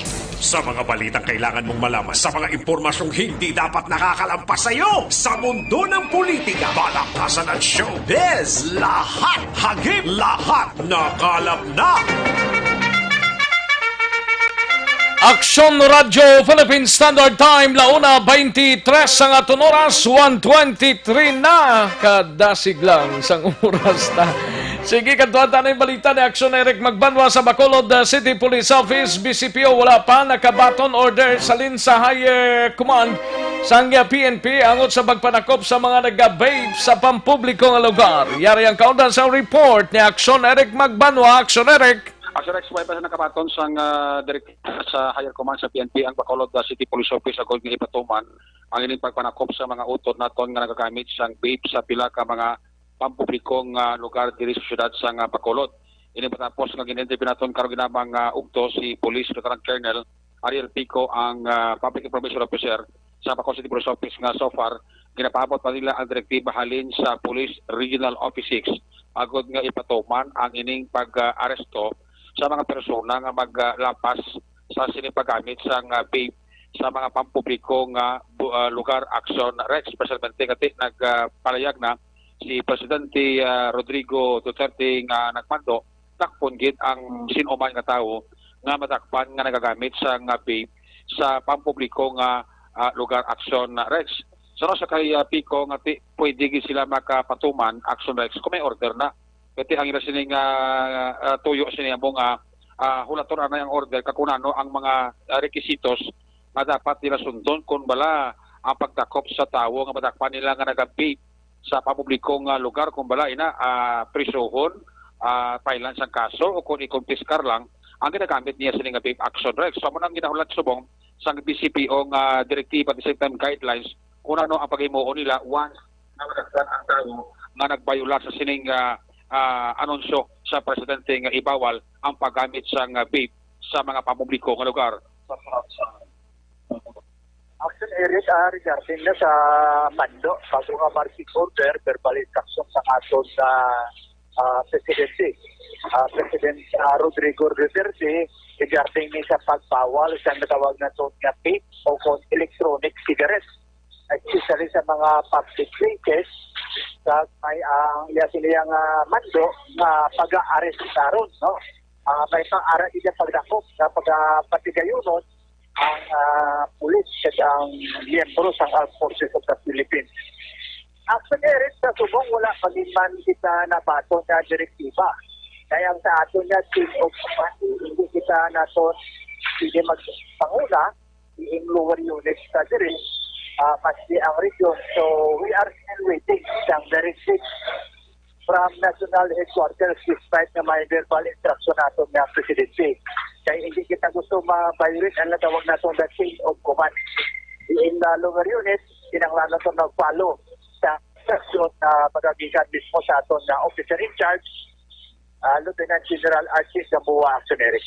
Sa mga balitang kailangan mong malaman, sa mga impormasyong hindi dapat nakakalampas sa iyo, sa mundo ng politika, balakasan at showbiz, lahat hagip, lahat nakalap na. Aksyon Radyo Philippine Standard Time, la una twenty-tres ang aton oras, one twenty-three na. Kadasig lang sang oras na. Sige, kadtuan ta na yung balita ni Aksyon Eric Magbanwa sa Bacolod, uh, City Police Office, B C P O. Wala pa nakabaton order sa Linsa Higher Command sang P N P angot sa pagpanakop sa mga nag-vape sa pampubliko nga lugar. Yari ang kaundan sa report ni Aksyon Eric Magbanwa. Aksyon Eric. Aksyon Eric, wala pa sa nakabaton sang, ah, direkta sa Higher Command sa P N P ang Bacolod, ah, City Police Office agod nga ipatuman ang ining pagpanakop sa mga utod naton nga nagagamit sang vape sa pila ka mga pampublikong, ah, lugar diri sa siyudad sang, ah, Bacolod. Ini matapos nga gin-interview naton karong ginamang, ah, ugto si Police Lieutenant Colonel Ariel Pico, ang, ah, Public Information Officer sa Bacolod City Police Office, nga so far ginapaabot pa nila ang direktiba halin sa Police Regional Office six agod nga ipatuman ang ining pag-aresto sa mga persona nga maglapas sa sining paggamit sang, ah, vape sa mga pampubliko nga bu-, ah, lugar. Aksyon Rex, personalmente ngati nagpalayag na si Presidente, ah, Rodrigo Duterte nga nagmando takpon gid ang sin-o man nga tawo nga madakpan nga nagagamit sa nga vape sa pampubliko nga, ah, lugar, Action, ah, Rex. Sa, no, sa kay, ah, Pico nga ti-, pwede gid sila makapatuman, Action, Rex, kung may order na. Kay ang ila sini nga, ah, tuyo sini amo nga, ah, hulaton anay ang order kag kung ano ang mga, ah, requisitos nga dapat nila sundon kung bala ang pagdakop sa tawo nga madakpan nila nga nagabi sa pampubliko nga lugar, kung bala ina, ah, prisuhon, ah, file-an sang kaso o kung ikumpiskar lang ang ginagamit niya sini nga vape, Action, Rex. So, amo nang ginahulat subong sang B C P O nga direktiba at the same time guidelines kung ano ang paghimuon nila once nga madakpan ang tawo nga nagbayular sa sining, ah, ah, anunsyo sa presidente nga ibawal ang paggamit sang, ah, vape sa mga pampubliko nga lugar. Action, Eric, ah, regarding na sa mando, bago nga marching order, verbal instruction sa aton na, ah, presidente. Ah, President, ah, Rodrigo Duterte, regarding ni sa pagbawal sa natawag naton nga vape o kon electronic cigarettes, especially sa mga public places, sa may ang iya sila nga mando nga pag-aarestaron, no? Ah, may pang-ara iya pagdakop sa pagpatigayunon ang, ah, pulis kag ang miyembro sang Armed Forces of the Philippines. Actually, Eric, sa subong wala pa gid man kita nabaton nga direktiba. Kaya ang sa aton nga chain of command, hindi kita naton pwede magpanguna, diin lower units sa diri, ah, maski ang region. So, we are still waiting sang directive from National Headquarters despite nga may verbal instruction naton nga presidente. Kay hindi kita gusto ma-violate ang natawag naton the chain of command. In the lower units, kinahanglan naton mag-follow sa instruction na magagikan mismo sa aton nga officer in charge, ah, Lieutenant General Archie Gamboa, Action, Eric.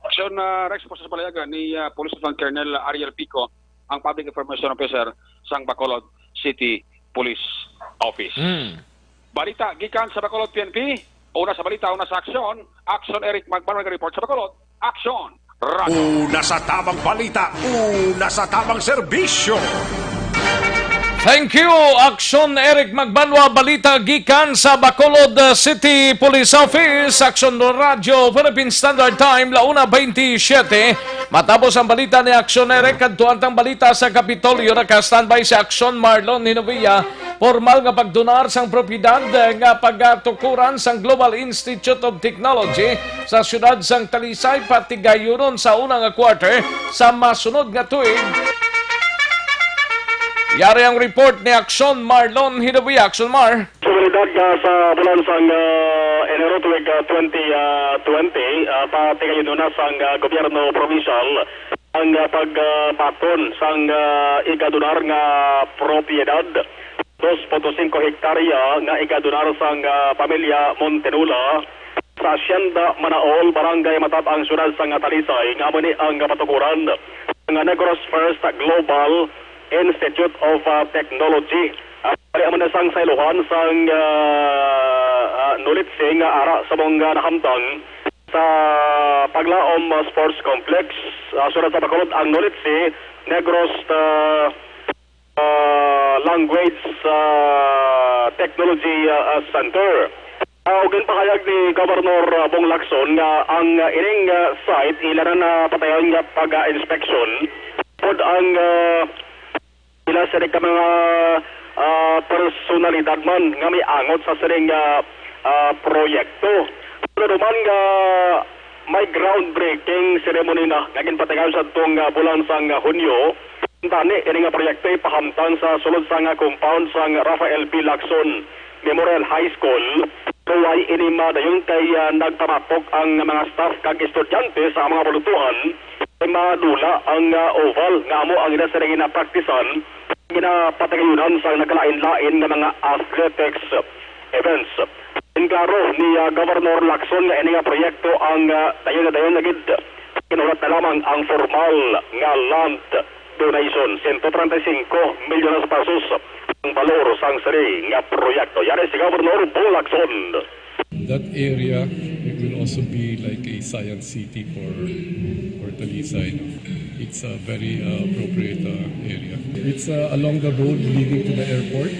Action, ah, Rex, po sa palayagan ni, ah, Police Lieutenant Colonel Ariel Pico, ang Public Information Officer sang Bacolod City Police Office. Mm. Balita gikan sa Bacolod P N P. Una sa balita, una sa aksyon. Action, Eric Magbanwa, report sa Bacolod. Action, Radyo. Una sa tamang balita, una sa tamang serbisyo. Thank you, Action Eric Magbanwa. Balita gikan sa Bacolod, uh, City Police Office, Action Radyo, Philippine Standard Time, la una veintisiete. Matapos ang balita ni Action Eric, kadtuan tang balita sa Kapitolyo, naka-standby si Action Marlon Hinovia. Formal nga pagdunar sang propiedad, eh, nga pagatukuran sang Global Institute of Technology sa siyudad sang Talisay, patigayunon sa una nga quarter sa masunod nga tuig. Yari ang report ni Action Marlon Hinovia. Action Mar. Seguridad, ah, sa bulan sang, ah, Enero tuig, ah, twenty, ah, twenty, ah, patigayunon na sang, ah, gobyerno provincial ang, ah, pagbaton sang, ah, igadunar nga propiedad, dos punto singko hektarya nga igadunar sang, ah, pamilya Montenula sa Hacienda Manaol, Barangay Matab-ang, siyudad sang Talisay, nga amo ni ang patukuran nga Negros First Global Institute of, ah, Technology. Ah, amo na sang saylohan sang, ah, ah, Nolitsi nga ara sa mga nahamtang sa Paglaom, ah, Sports Complex. Ah, siyudad sa Bacolod ang Nolitsi Negros, ah, ah, Language, ah, Technology, ah, ah, Center. Ah, ug ginpahayag ni Governor, ah, Bong Lacson nga ang, ah, ining, ah, site ila na napatayon nga pag-inspeksyon pod ang, ah, ila sini ka mga, ah, personalidad man nga may angot sa sining, ah, ah, proyekto. Pero man nga may groundbreaking ceremony na nga ginpatigayon sa tong, ah, bulan sang, ah, Hunyo. Tani, ini nga proyekto ipahamtang sa sulod sang, ah, compound sang Rafael P. Lacson Memorial High School. Pero way ini madayon kay, ah, nagpamapok ang mga staff kag estudyante sa mga pulutluhan. Kay madula ang, ah, oval nga amo ang ila sila ginapraktisan, ginapatigayunan sa nagkalain-lain nga mga athletics events. Inklaro ni, ah, Governor Lacson nga ini nga proyekto ang, ah, dayon na dayon na gid. Ginulat na lamang ang formal nga land donation, sento treinta y cinco milyones pesos ang balor sang sini nga proyekto. Yari si Governor Bong Lacson. That area, it will also be like a science city for, for Talisay, no? It's a very, uh, appropriate, uh, area. It's, uh, along the road leading to the airport.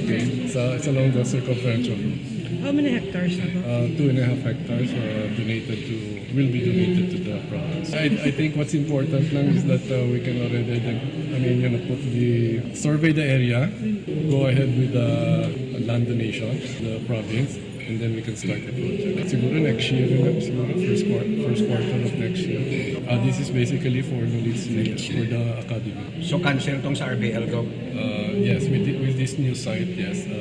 Okay, it's, uh, it's along the circumferential road. How many hectares na to? Uh, two and a half hectares uh, donated to, will be donated to the province. I, I think what's important lang is that uh, we can already, ident- I mean, you know, put the, survey the area, go ahead with the land donation, the province, and then we can start the project. Siguro next year, yun, siguro first quarter, first quarter of next year. Uh, this is basically for the, for the academy. So cancel tong sa R B L, Gov? Uh, yes, with, the, with this new site, yes. Uh,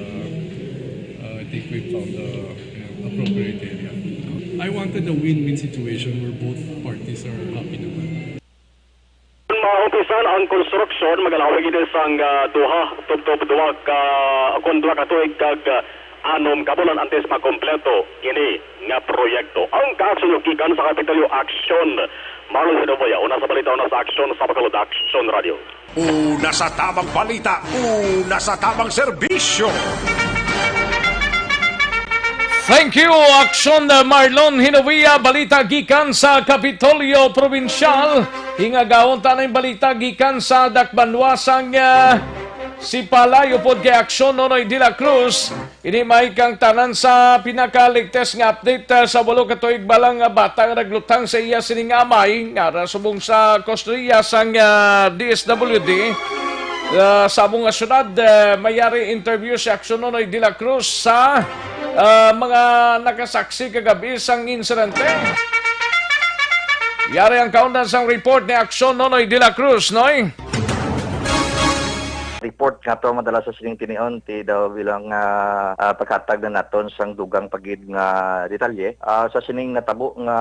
uh, I think we found the you know, appropriate area. I wanted a win-win situation where both parties are happy naman. Maumpisan ang konstruksyon, magalawig ini sang ah, duha, tubtob duha ka, kon duha ka tuig kag ah, anom ka bulan antes makompleto ini nga proyekto. Ang kaaksyon gikan sa Kapitolyo Aksyon, Marlon Sedovoya, una sa balita, una sa aksyon, sa Bacolod Aksyon Radio. Una sa tamang balita, una sa tamang serbisyo. Thank you, Aksyon Marlon Hinovia. Balita gikan sa Kapitolyo Probinsyal. Hingagahon ta na yung balita gikan sa Dakbanwa sang ah, Sipalay upod kay Aksyon Nonoy de la Cruz. Ini may kang tanan sa pinaka-latest nga update ah, sa walo ka tuig balang nga bata nga nagluthang sa iya sining amay nga ara subong sa kustodiya sang ah, D S W D. Ah, sa among nga syudad, ah, mayari interview si Aksyon Nonoy de la Cruz sa ah, mga nakasaksi kagabi sang insidente. Yari ang kaundan sang report ni Aksyon Nonoy de la Cruz, Noy. Report nga to madala sa sining tinion ti daw bilang ah, ah, paghatag na naton sang dugang pagid nga detalye. Ah, sa sining natabo nga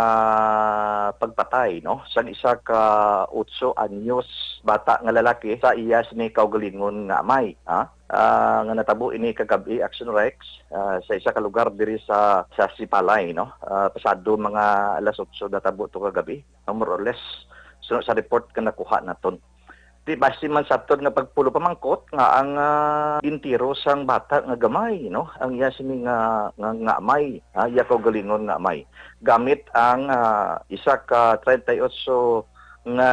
pagpatay, no, sang isa ka otso anyos bata nga lalaki sa iya sini kaugalingon nga amay, ha? Ah, nga natabo ini kagab-i, Action Rex, ah, sa isa ka lugar diri sa sa Sipalay, no? Ah, pasado mga alas otso natabo to kagabi, no, more or less. So, sa report nga nakuha naton. Di basi man sa aton nga pagpulo pamangkot nga ang ah, intiro sang bata nga gamay, no? Ang iya sini nga nga, nga amay, ah, iya kaugalingon nga amay. Gamit ang ah, isa ka treinta y ocho nga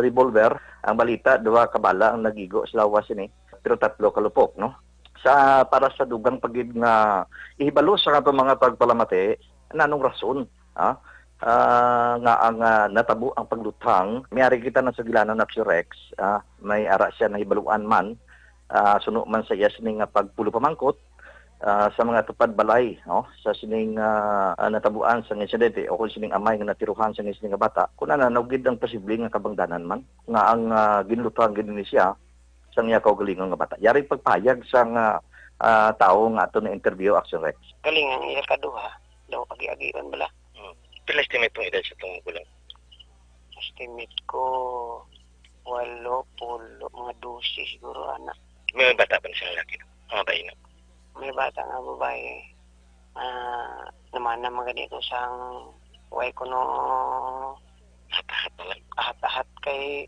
revolver, ang balita duha ka bala ang nagigo sa lawas sini, pero tatlo ka lupok, no? Sa para sa dugang pagid nga ihibalo sa ato mga pagpalamati, nanong rason, ha? Ah, nga ang ah, natabo ang pagluthang, may ari kita na sa gilanon na Rex, ah, may ara siya nahibaluan man, ah, suno man sa iya sini nga pagpulo pamangkot, ah, sa mga tupad balay, no, sa sining ah, ah, natabuan sa insidente o kung sining amay nga natiruhan sa sining nga bata, kung nananaw gid ang posible nga kabangdanan man nga ang ah, ginluthang gid ni siya sang iya kaugalingon nga bata. Yari pagpahayag sang ah, ah, tawo nga ato na interview, Action Rex. Galing ang iya kaduha, daw agi-agion bala. Hmm. Pila estimate tong edad sa tong gulang? Estimate ko, walo, pulo, mga dose siguro, ana. May bata pa na siyang laki, no? Mga bayi, no? May bata nga babae. Ah, namana man gani ito sang way kuno Ahat-ahat na lang. Ahat-ahat kay,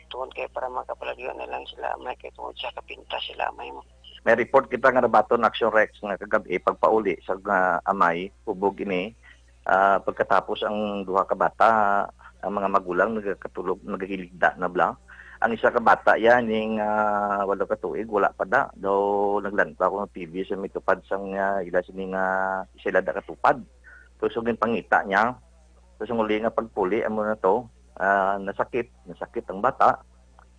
tungod kay para makapalagyo na lang sila, may kay tungod sa kapinta sila, may mo. May report kita nga nabaton, Action Rex, nga kagabi pagpauli sa nga amay, ubog ini, ah, pagkatapos ang duha ka bata, ang mga magulang nagakatulog, nagahiligda na bala. Ang isa ka bata yan, ning ah, walo ka tuig, wala pa da. Daw naglantaw ko ng T V sa may tupad sang ah, ila sini nga isa ila da katupad. Pero so ginpangita niya, so sa muli nga pagpuli, amo na to, ah, nasakit, nasakit ang bata,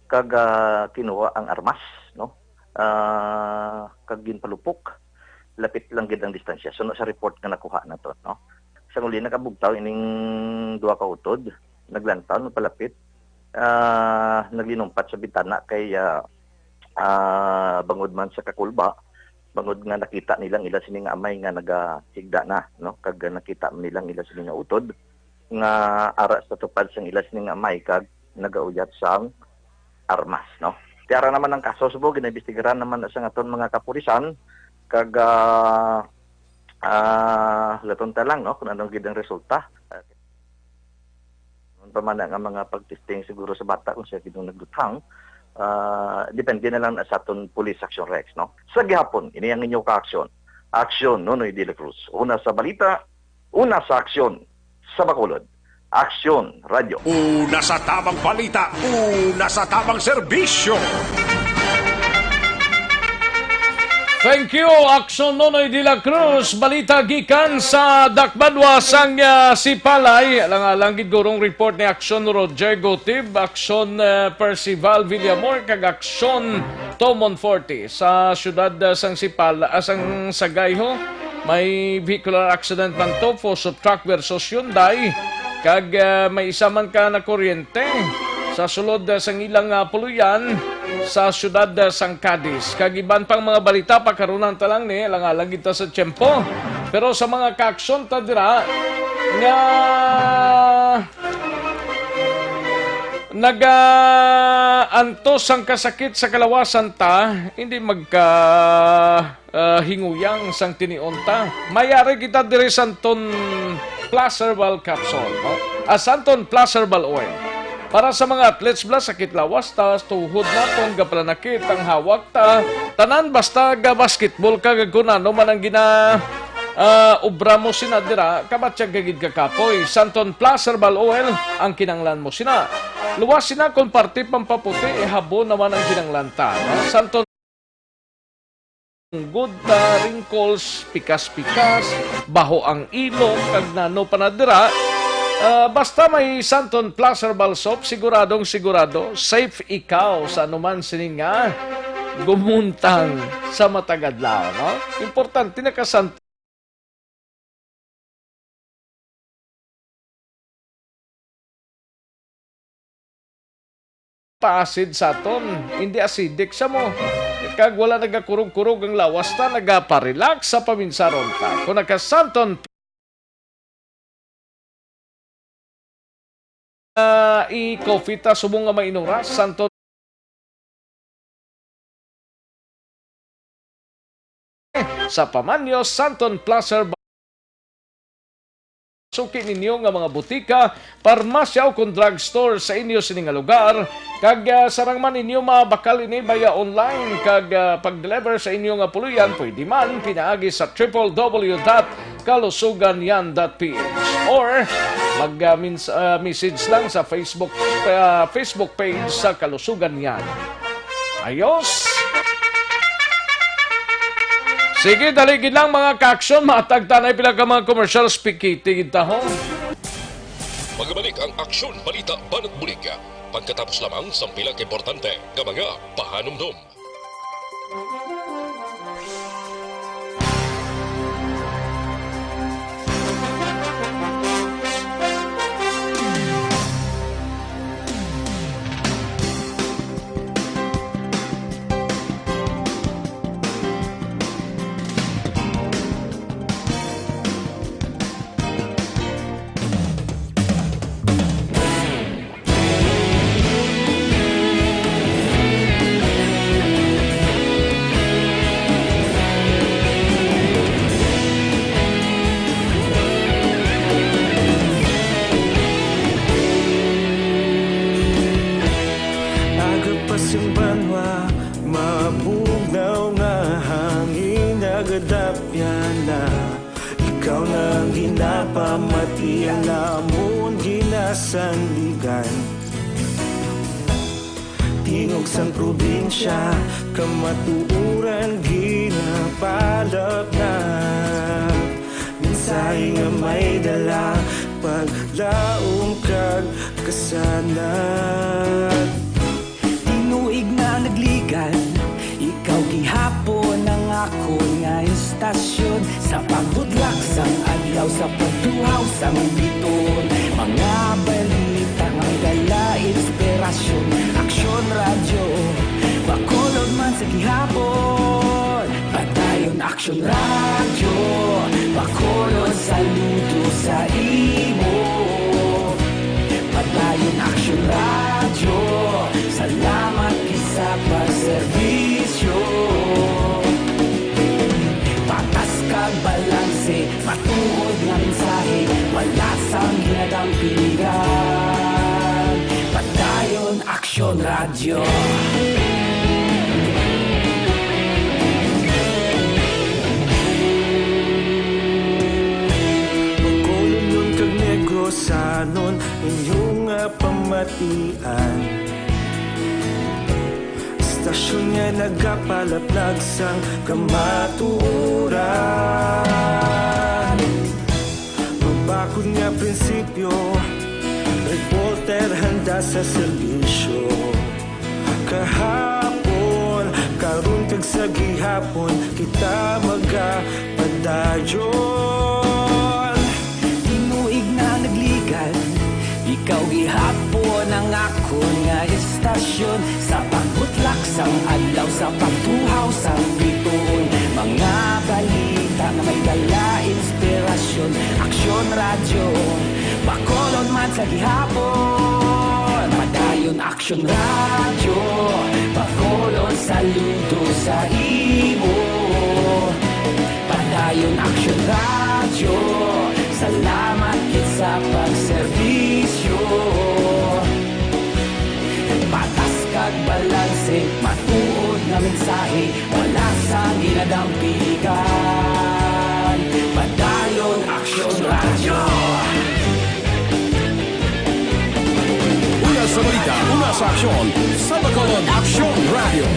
kag ah, kinuha ang armas, no? Ah, kag ginpalupok. Lapit lang gid ang distansya. Suno sa report nga nakuha nato, no? Sa muli, nakabugtaw ining duha ka utod, naglantaw, nagpalapit, ah, naglinumpat sa bintana kay ah, ah, bangod man sa kakulba, bangod nga nakita nilang ila sini nga amay nga nagahigda na, no? Kag nakita man nilang ila sini nga utod nga ara sa tupad sang ila sini nga amay kag nagauyat sang armas, no? Ti ara naman ang kaso, subong ginaimbestigaran naman na sang aton mga kapulisan, kag ah, ah, laton ta lang, no, kung anong gid ang resulta. Ano pa man nga mga pagtesting siguro sa bata kung siya gid ang nagluthang, ah, depende na lang sa aton Police Action Rex, no? Sa gihapon, ini ang inyo ka-aksyon. Aksyon, Nonoy de la Cruz. Una sa balita, una sa aksyon, sa Bacolod. Aksyon, Radyo. Una sa tamang balita, una sa tamang serbisyo. Thank you, Action Nonoy de la Cruz. Balita gikan sa Dakbadwa sang, ah, Sipalay. Alang-alang gid gurong report ni Action Roger Gotib, Action, ah, Percival Villamor, kag Action Tomon Forte sa siyudad, ah, sang Sipal-, ah, sang Sagayho. May vehicular accident man to, Foso Truck versus Hyundai. Kag, ah, may isa man ka nakuryente sa sulod, ah, sang ilang, ah, puluyan sa siyudad, ah, sang Cadiz. Kag iban pang mga balita, pakarunan ta lang ni, alang-alang kita sa tiyempo. Pero sa mga kaaksyon ta dira nga nagaantos ang kasakit sa kalawasan ta, hindi magka ah, hinguyang sang tinion ta. Mayari kita diri sa Anton Plus Herbal Capsule, no? Ah, sa Anton Plus Herbal Oil. Para sa mga athletes, bala, sakit lawas ta, tuhod naton, gapalanakit ang hawak ta, tanan basta ga-basketball ka, kag kun ano man ang gina, ah, obra mo sina dira, kabatyag ka gid kakapoy. Sa Anton Plus Herbal Oil ang kinanglan mo sina. Luwas sina kon parte pampaputi, eh, habon naman ang kinanglan ta, no? Sa Anton Gud ta, wrinkles, pikas-pikas, baho ang ilong, kag nano pa na dira. Ah, basta may Santon Plus Herbal Soap, siguradong sigurado, safe ikaw sa anuman sini nga gumuntang sa matag adlaw, no? Importante naka-Santon pa-acid sa aton, hindi acidic sa mo. Kag wala nagakurog-kurog ang lawas ta, nagapa-relax sa paminsaron ta. Kung naka-Santon, ah, i-coffee ta subong nga mainora, Santon sa pamanyo, Santon Placer, suki ninyo nga mga butika, parmasya, o kon drugstore sa inyo sini nga lugar, kag, ah, sarang man ninyo mabakal ini via online, kag, ah, pag-deliver sa inyo nga puloy-an, pwede man pinaagi sa triple W dot kalusugan yan dot P H, or mag, ah, mins-, ah, message lang sa Facebook, ah, Facebook page sa Kalusugan Yan. Ayos! Sige, dali gid lang, mga ka-aksyon. Matag ta na pila ka mga commercial, spikiti gid ta, ho. Magbalik ang Aksyon, Balita, Banat Bulig. Pagkatapos lamang sang pila ka importante nga mga pahanumdom. Agapas ang banwa, mabugnaw nga hangin, nagadapyan na. Ikaw na ang ginapamati, ang amon ginasandigan. Tingog sang probinsya, kamatuoran ginapalapnat. Mensahe nga may dala, paglaom kag kasanag. Tinuig na nagligan, ikaw gihapon ang akon nga istasyon. Sa pagbudlak sang adlaw, sa pagtuhaw sang biton, mga balita nga dala inspirasyon. Aksyon Radyo, Bacolod man sa gihapon. Padayon Aksyon Radyo, Bacolod, saludo sa imo. Padayon Aksyon Radyo, salamat gid sa pagserbisyo. Patas kag balanse, matuod nga mensahe, wala sang ginadampingan. Padayon Aksyon Radyo. Bacolodnon kag Negrosanon, inyo nga pamatian. Sa Istasyon nga nagapalaplag sang kamatuoran. Mabakod nga prinsipyo, reporter handa sa serbisyo. Kahapon, karon kag sa gihapon, kita magapadayon. Tinuig na nagligad, ikaw gihapon ang akon nga istasyon. Sa pagbutlak sang adlaw, sa pagtuhaw sang bituon, mga balita nga may dala inspirasyon. Aksyon Radyo, Bacolod man sa gihapon. Padayon Aksyon Radyo, Bacolod, saludo sa imo. Padayon Aksyon Radyo, salamat gid sa pagserbisyo. Patas kag balanse, matuod nga mensahe, wala sang ginadampigan. Padayon Aksyon Radyo. Una sa balita, una sa aksyon, sa Bacolod Aksyon Radyo.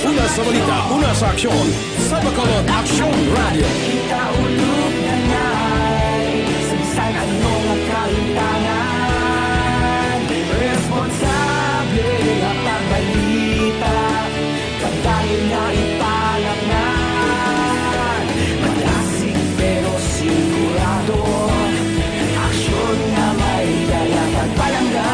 Una sa balita, una sa aksyon, sa Bacolod Aksyon Radyo. Kita ulog na ngay, sa bisan ano nga kalimtangan, responsable nga pagbalita, kag dayon nga ipalapnan. Madasig pero sigurado, aksyon nga may dala kag palangga.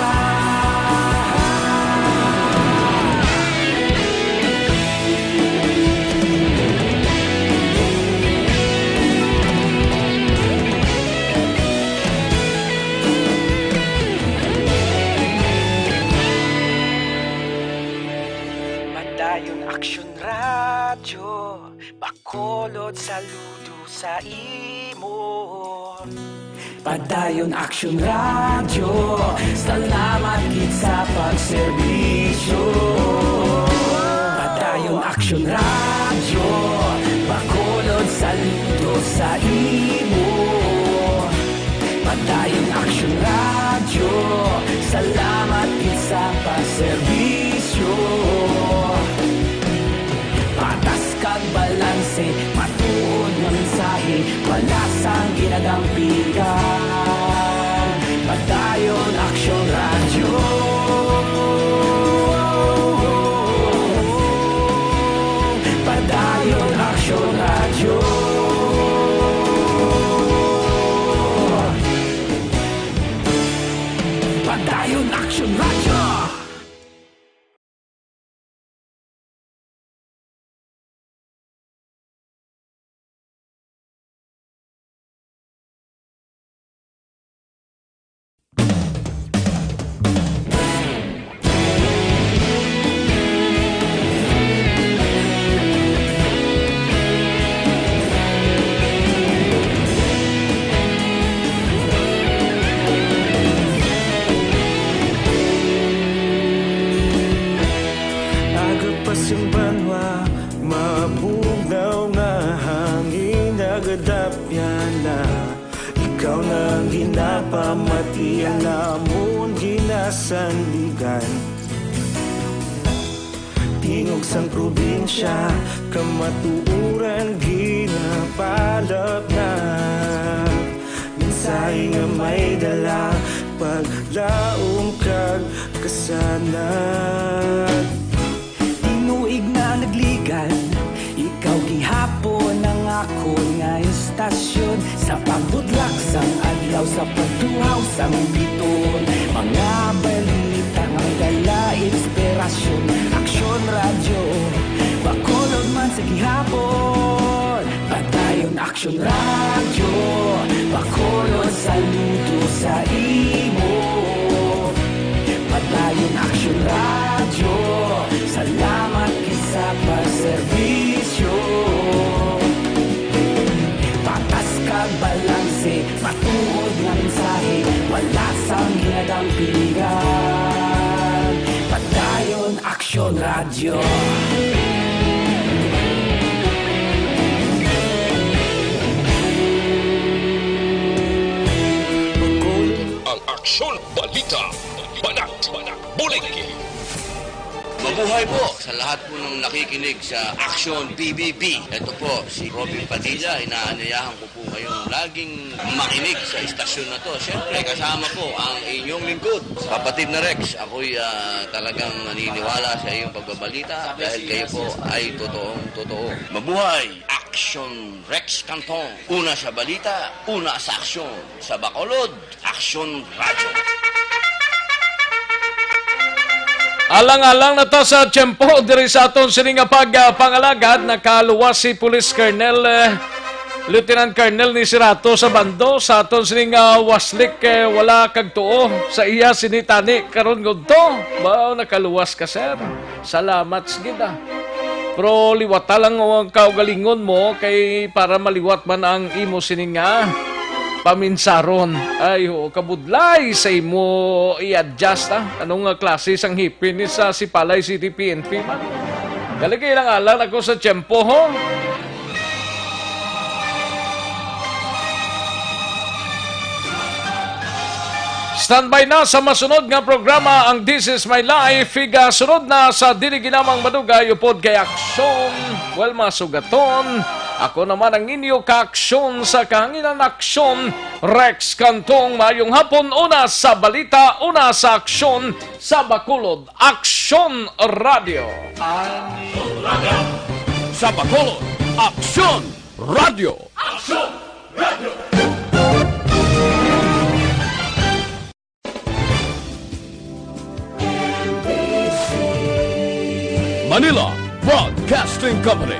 Padayon Aksyon Radyo, Bacolod, saludo sa imo. Padayon Aksyon Radyo, salamat gid sa pagserbisyo. Padayon Aksyon Radyo, Bacolod, saludo sa imo. Padayon Aksyon Radyo, salamat gid sa pagserbisyo. Patas kag balanse, matuod nga mensahe, wala sang ginadampigan. Padayon Aksyon Radyo. Padayon Aksyon Radyo. Padayon Aksyon Radyo. Aga pa sing banwa, mabugnaw nga hangin nagadapyan na. Ikaw na ang ginapamati, ang amon ginasandigan. Tingog sang probinsya, kamatuoran ginapalapnag. Mensahe nga may dala, paglaom kag kasanag. Tinuig na nagligad, ikaw gihapon ang akon nga istasyon. Sa pagbutlak sang adlaw, sa pagtuhaw sang bituon, mga balita nga may dala inspirasyon. Aksyon Radyo, Bacolod man sa gihapon. Padayon Aksyon Radyo, Bacolod, saludo sa imo. Padayon Aksyon Radyo, salamat gid sa pagserbisyo. Patas kag balanse, matuod nga mensahe, wala sang ginadampigan. Padayon Aksyon Radyo. Ang Aksyon Balita, banat. Buhay po sa lahat po ng nakikinig sa Action P B B. Ito po si Robin Padilla. Inaanyayahan ko po kayong laging makinig sa istasyon na to. Siyempre, kasama po ang inyong lingkod, kapatid na Rex. Ako'y ah, talagang naniniwala sa iyong pagbabalita dahil kayo po ay totoong totoo. Mabuhay! Action Rex Cantong. Una sa balita, una sa aksyon. Sa Bacolod, Aksyon Radyo. Alang-alang na ta sa tiyempo diri sa aton sini nga pagpangalagad, nakaluwas si Police Colonel, eh, Lieutenant Colonel ni Sirato sa bando sa aton sini nga waslik, eh, wala kag tuo sa iya sini tani karon ngunto. Ba, nakaluwas ka, sir? Salamat, sige na. Pero liwata lang ang kaugalingon mo kay para maliwat man ang imo sini nga paminsaron. Ay, oo, kabudlay sa imo i-adjust, ah. Anong nga klase sang hipin ni sa Sipalay City P N P man? Galigay lang alang ako sa tiyempo, ho. Standby na sa masunod nga programa ang This Is My Life. Igasunod na sa dili ginamang madugay upod kay Aksyon. Well, masugaton. Ako naman ang inyo ka-aksyon sa kahanginan, Aksyon Rex Cantong. Mayong hapon, una sa balita, una sa aksyon sa Bacolod, Aksyon Radio. Sa Bacolod, Aksyon Radio. Manila Broadcasting Company.